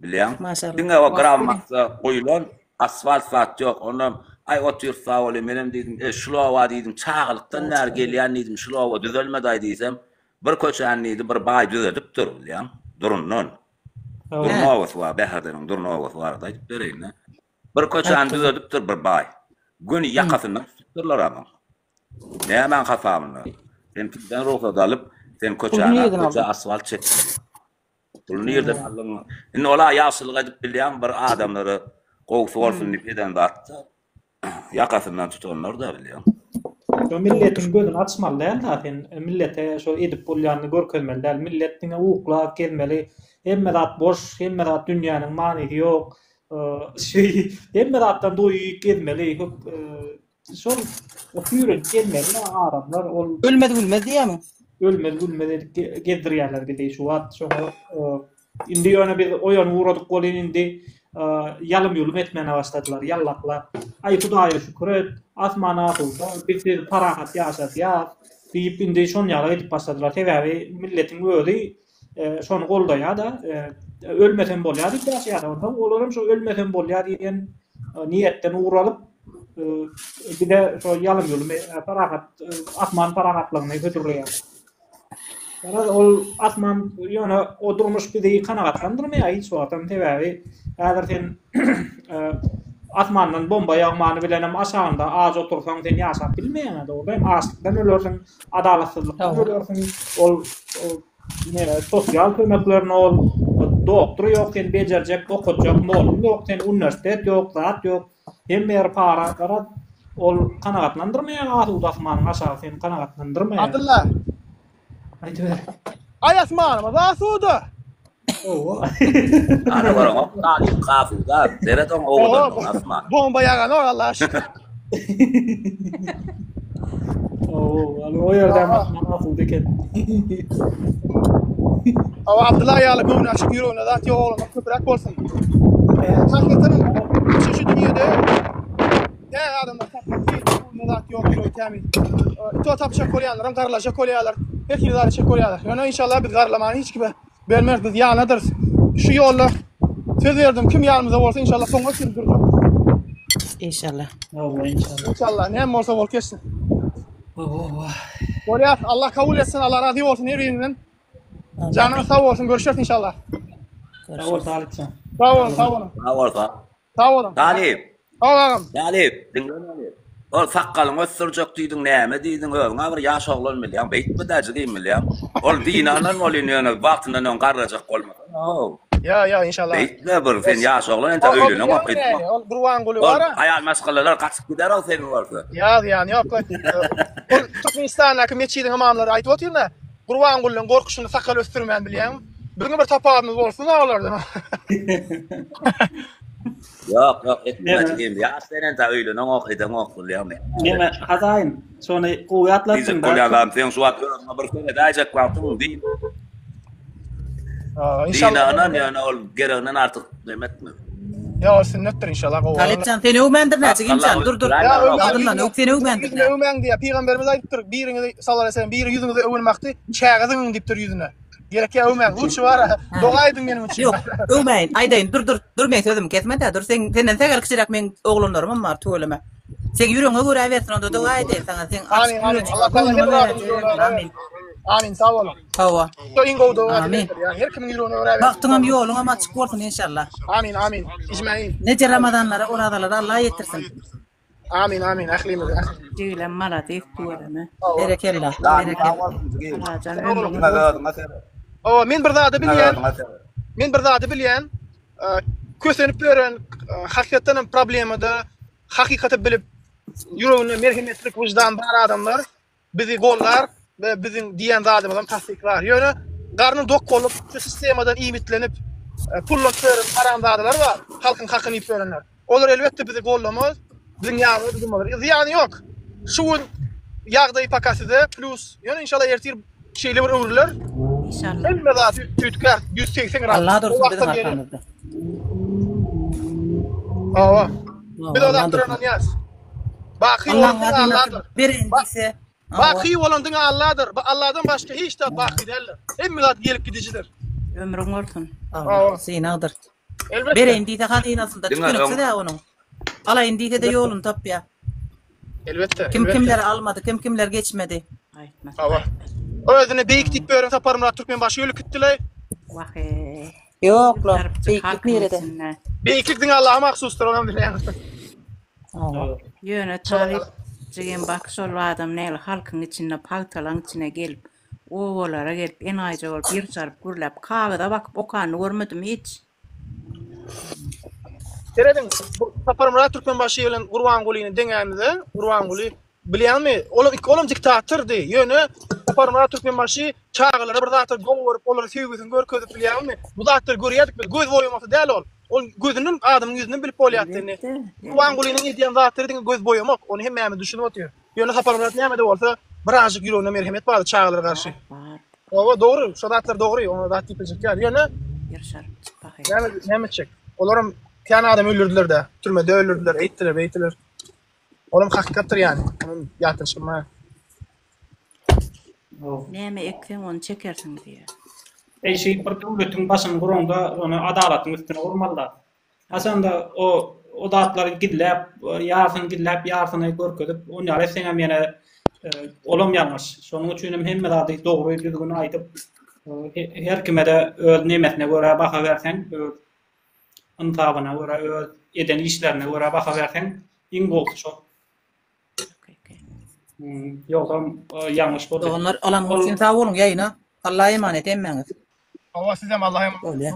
Bilýäň? Maşallah. Diňe o grammatda guýlan asfalt zat ýok. Onam aý otyrsa bolýa menem diýdim, e şul oba diýdim, çagalykdan bäri gelýän diýdim, şul oba düzelmedi-aý diýsem, bir köçäni diýdi, bir baý düzedipdir, bilýäň, Durundan. Durun obasy bar, Bäherdeniň Durun obasy barada aýdyp bereýin-dä. Bir köçäni düzedipdir bir baý. Göni ýakasyndan tutupdyrlar amyň. Nämäň hasabyna? Sen kimden rugsat alyp, sen köçäni, köçä asfalt çekdiň? Pul nirden aldyň? Indi ola ýagşylyk edip bilýän bir adamlara gowusy bolsun diýip eden zatda ýakasyndan tutanlar-da bilýän. Şo milletiň gözüni açmaly däl-da sen millete şo edip bolýanyny görkezmeli däl. Millet diňe uklap gezmeli. Hemme zat boş, hemme zat dünýäniň manysy ýok. Şeý hemme zatdan doýup gezmeli. Şol süýrenip gelmeli adamlar ol Ölmez gülmez diýýämiň? Ölmez gülmez edip gezdirýärler bizi şu wagt şoňa indi ýöne biz oýanyp ugradyk welin indi ýalym-ýulum etmäne başladylar ýallaklap. Aý Hudaýa şükür et, asman asuda, biz sizi parahat ýaşadýas diýip indi şon ýaly edip başladylar. Sebäbi milletiň özi şony goldaýar-da, ölmesem bolýar diýip ýaşaýar. Onsoň olar hem şo ölmesem bolýar diýen niýetden ugur alyp, bize şo ýalym-ýulum parahat, asman parahatlygyny hödürleýär. Garaz, ol asman ýöne o durmuş bizi kanagatlandyrmaýar hiç wagtam, sebäbi häzir sen asmandan bomba ýagmany bilenem aşagynda aç otursaň sen ýaşap bilmeýäň-ä, dogry dälmi? Açlykdan ölersiň, adalatsyzlykdan ölersiň. Ol Neme sosial kömeklerini ol doktor ýok seni bejerjek okatjak mollum ýok seni uniwersitet ýok zat ýok hemme ýeri para garaz ol kanagatlandyrmaýar asuda asmanyň aşagy seni kanagatlandyrmaýar. Abdylla. Aýdyber. Aý asmanymyz asuda. Owa. Ana görüň, talyp asuda, seret oň owadanlygyna asman. Bomba ýaganok Allaha şükür. Oo, aly o ýerde asman asuda eken. Awa Abdylla ýaly göwni açyk ýüreginde zat ýok oglanlar köpräk bolsun. Hakykatdan şu şu dünýede täze adamlar tapmak kyn, göwnünde zat ýok, ýüregi tämiz. Ito tapjak bolýanlaram garlajak bolýarlar. Her hili zat etjek bolýarlar. Ýöne inşallah biz garlamany hiç kime Bermeris biz ýanadyrys. Şu ýolda söz berdim kim ýanymyzda bolsa inşallah soňuna çenli durjak. Inşallah. Hawa inşallah. İnşallah näme bolsa bolup geçsin. Hawa. Bolýar Allah kabul etsin Allah razy bolsun her biriňizden. Janyňyz sag bolsun görüşeris inşallah. Sag bol Talypjan. Sag boluň sag boluň. Sag bol sag. Sag boluň. Talyp. Sag agam. Talyp, diňle meni. Ol sakgalyňy ösdürjek diýdiň, näme diýdiň, özüň-ä bir ýaş oglan bilýäň, beýtme-dä jigim bilýäň. Ol dinadan bolýyn ýöne wagtyndan öň garrajak bolmasana-ow. Ýa, ýa, inşallah. Beýtme bir, sen ýaş oglan entek öýleneňok, beýtme. Ol Gurbanguly bar-a. Ol aýal maşgalalar gaçyp gider-ow seni görse. Ýa, zyýany ýok. Ol Türkmenistandaky metjidiň ymamlary aýdyp otyryn-a, Gurbangulynyň gorkuşyny sakgal ösdürmän bilýäňmi? Biziň bir tapawudymyz bolsun-a olardan. Ýok, ýok, etme jigim. Ýaş sen entä öýleneňok, edeňok bolýamy? Neme, Hazaýym, şony gowy ýatlatdyň Diýjek bolýanam, sen şu wagt özüňe bir seredäýjek wagtyň diý. Dinanan ýöne ol gereginden artyk neme etme. Ýa ol sünnetdir inşallah gowy. Talypjan seni öwmändir näçe Jigimjan dur dur. Adyndan öp seni öwmändir. Ýüzüne öwmäň diýýär. Pygamberimiz aýdypdyr, biriňizi sallallahu aleyhi ve sellem biri ýüzüňize öwen wagty çäge zyňyň diýipdir ýüzüne. Gerek ýa öwmäň. Lutşy bar. Doga aýdyň meniň üçin. Ýok, öwmäýin. Aýdaýyn. Dur, dur. Dur meň sözümi kesme-dä. Dur, seň senden sähel kiçiräk meň oglanlarymam bar tüweleme. Seň ýüregiňe görä bersin onda doga edeýin saňa. Seň açyk Amin, amin. Allah taala her bir adamyň ýüregine görä Amin. Amin, sag boluň. Hawa. Şu iň gowy doga Amin. dilegdir. Ýa her kimiň ýüregine görä bersin. Bagtyňam ýoluňam açyk bolsun inşallah. Amin, amin. Ijmain. Neje Ramazanlara, orazalara Allah ýetirsin. Amin amin ählimizi. Jigilem maladis tüweleme. Berekella. Allajan ömrüňiz bolsun. Hawa men bir zady bilýän. Men bir zady bilýän. Kösenip ýören hakykatdan hem problemada hakykaty bilip ýüreginde merhemetlik wyždan bar adamlar bizi gollar we biziň diýen zadymyzam tassyklar. Ýöne garny dok bolup, şu sistemadan iýmitlenip, e, pullanyp ýören haramzadalar bar, halkyň hakyny iýip ýörenler. Olar elbetde bizi gollamaz, biziň ýanymyzda durmazlar. E, zyýany ýok. Şu gün ýagdaý paka size plus. Ýöne inşallah ertir şeýle bir öwrüler. Inşallah. Hemme zat üýtgär, 180 gradus. Allah dursun biziň arkamyzda. Hawa. Biz o zatlara ynanýarys. Baky bolan diňe Allahdyr. Berin diýse. Baky bolan diňe Allahdyr. Bu Allahdan başga hiç zat baky däldir. Hemme zat gelip gidijidir. Ömrüň bolsun. Hawa, synagdyr. Elbetde. Bereýin diýse hazynasynda Diňe öň tükeniksiz-ä onuň. Alaýyn diýse-de ýoluny tapýar. Elbetde, Kim elbetde. kimleri almady, kim kimler geçmedi. Aýtmasyn, Hawa. aýtmasyn. Özüni beýik diýip ýören Saparmyrat Türkmenbaşy ölüp gitdileý. Wah-eý. Ýok-la, Ýyldyrypjyk beýiklik halkyň nirede? içinde. Beýiklik diňe Allaha mahsusdyr, onam bilýäňiz. Hawa. Ýöne talyp jigim bak şol adam näli halkyň içinde pagtalaň içine gelip obalara gelip enaýyja bolup ýyrşaryp gürläp kagyza bakyp okanyny görmedim hiç. Serediň, bu Saparmyrat Türkmenbaşy bilen Gurbangulyny deňämizde, Gurbanguly bilýäňmi, olam iki olam diktatordy. Ýöne Saparmyrat Türkmenbaşy çagalara bir zatlar gowy görüp, olara söýgüsini görkezip bilýäňmi? Bu zatlary görýärdik biz. Göz boýamasy däl ol. Ol gözünden adamyň ýüzünden bilip bolýardy indi. Elbetde, elbetde. Gurbangulynyň edýän zatlary diňe göz boýamak. Ony hemmämiz düşünip otyr. Ýöne Saparmyrat näme-de bolsa, birazjyk ýüreginde merhemet bardy çagalara garşy. Bar, bar. Hawa, dogry, şo zatlar dogry, oňa zat diýip biljek däl. Ýöne Ýyrşaryp çykpahy. näme näme etjek? Olaram kän adam öldürdiler-dä. Türmede öldürdiler, eýtdiler, beýtdiler. Olam hakykatdyr ýany. Onam ýatdan çykmaýar. Näme ekseň ony çekersiň diýýär. Eý şeýdip bir döwletiň başyny guraňda ony adalatyň üstüne gurmalyda. Haçanda o o zatlary gizläp, ýarsyny gizläp, ýarsyny görkezip, ony ýaly etseňem ýene olam ýalňyş. Şonuň üçin hem hemme zady dogry, düzgün aýdyp, her kime-de öz nemesine görä baha berseň, öz ynsabyna görä, öz eden işlerine görä baha berseň, iň gowusy şol. Ýogsam ýalňyş boldy. Doganlar alamyňyz üçin sag boluň ýaýyna Allaha emanet hemmäňiz. Hawa sizem Allaha emanet Bolýa.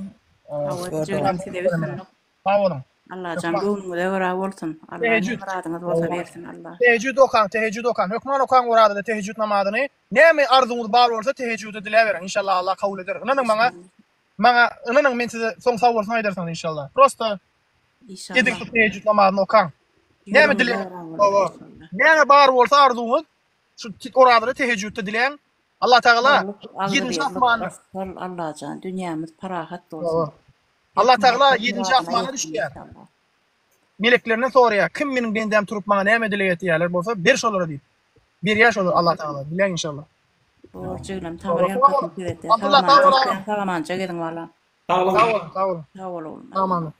Hawa jigim size üstünlik. Sag boluň. Allajan göwnüňize görä bolsun. Allah ne Tehejjüd. myradyňyz bolsa bersin Allah. Tehejjüd okaň, tehejjüd okaň. Hökman okaň orazada tehejjüd namazyny. Näme arzuwyňyz bar bolsa tehejjüde diläberiň. Inşallah Allah kabul eder. Ynanyň maňa. Maňa ynanyň men size soň sag bolsun aýdarsyňyz inşallah. Prosta Ediň şu tehejjüd namazyny okaň. Näme dileň? Hawa. Näme bar bolsa arzuwyňyz şu orazada tehejjüdde diläň. Allah Tagala ýedinji asmanda. Ol Allajan dünýämiz parahat bolsun. Allah Tagala ýedinji asmana düşýär. Meleklerinden soraýar, kim meniň bendäm turup maňa näme dileg etýärler bolsa, ber şolara diýip. Berýär şolara Allah Tagala. Diläň inşallah. Bor jigim Taňry ýalkasyn size. Abdullah sag bol agam. Sag-amanja geziň balam. Sag boluň. Sag boluň, sag boluň. Sag bol oglum. Sag amanlyk.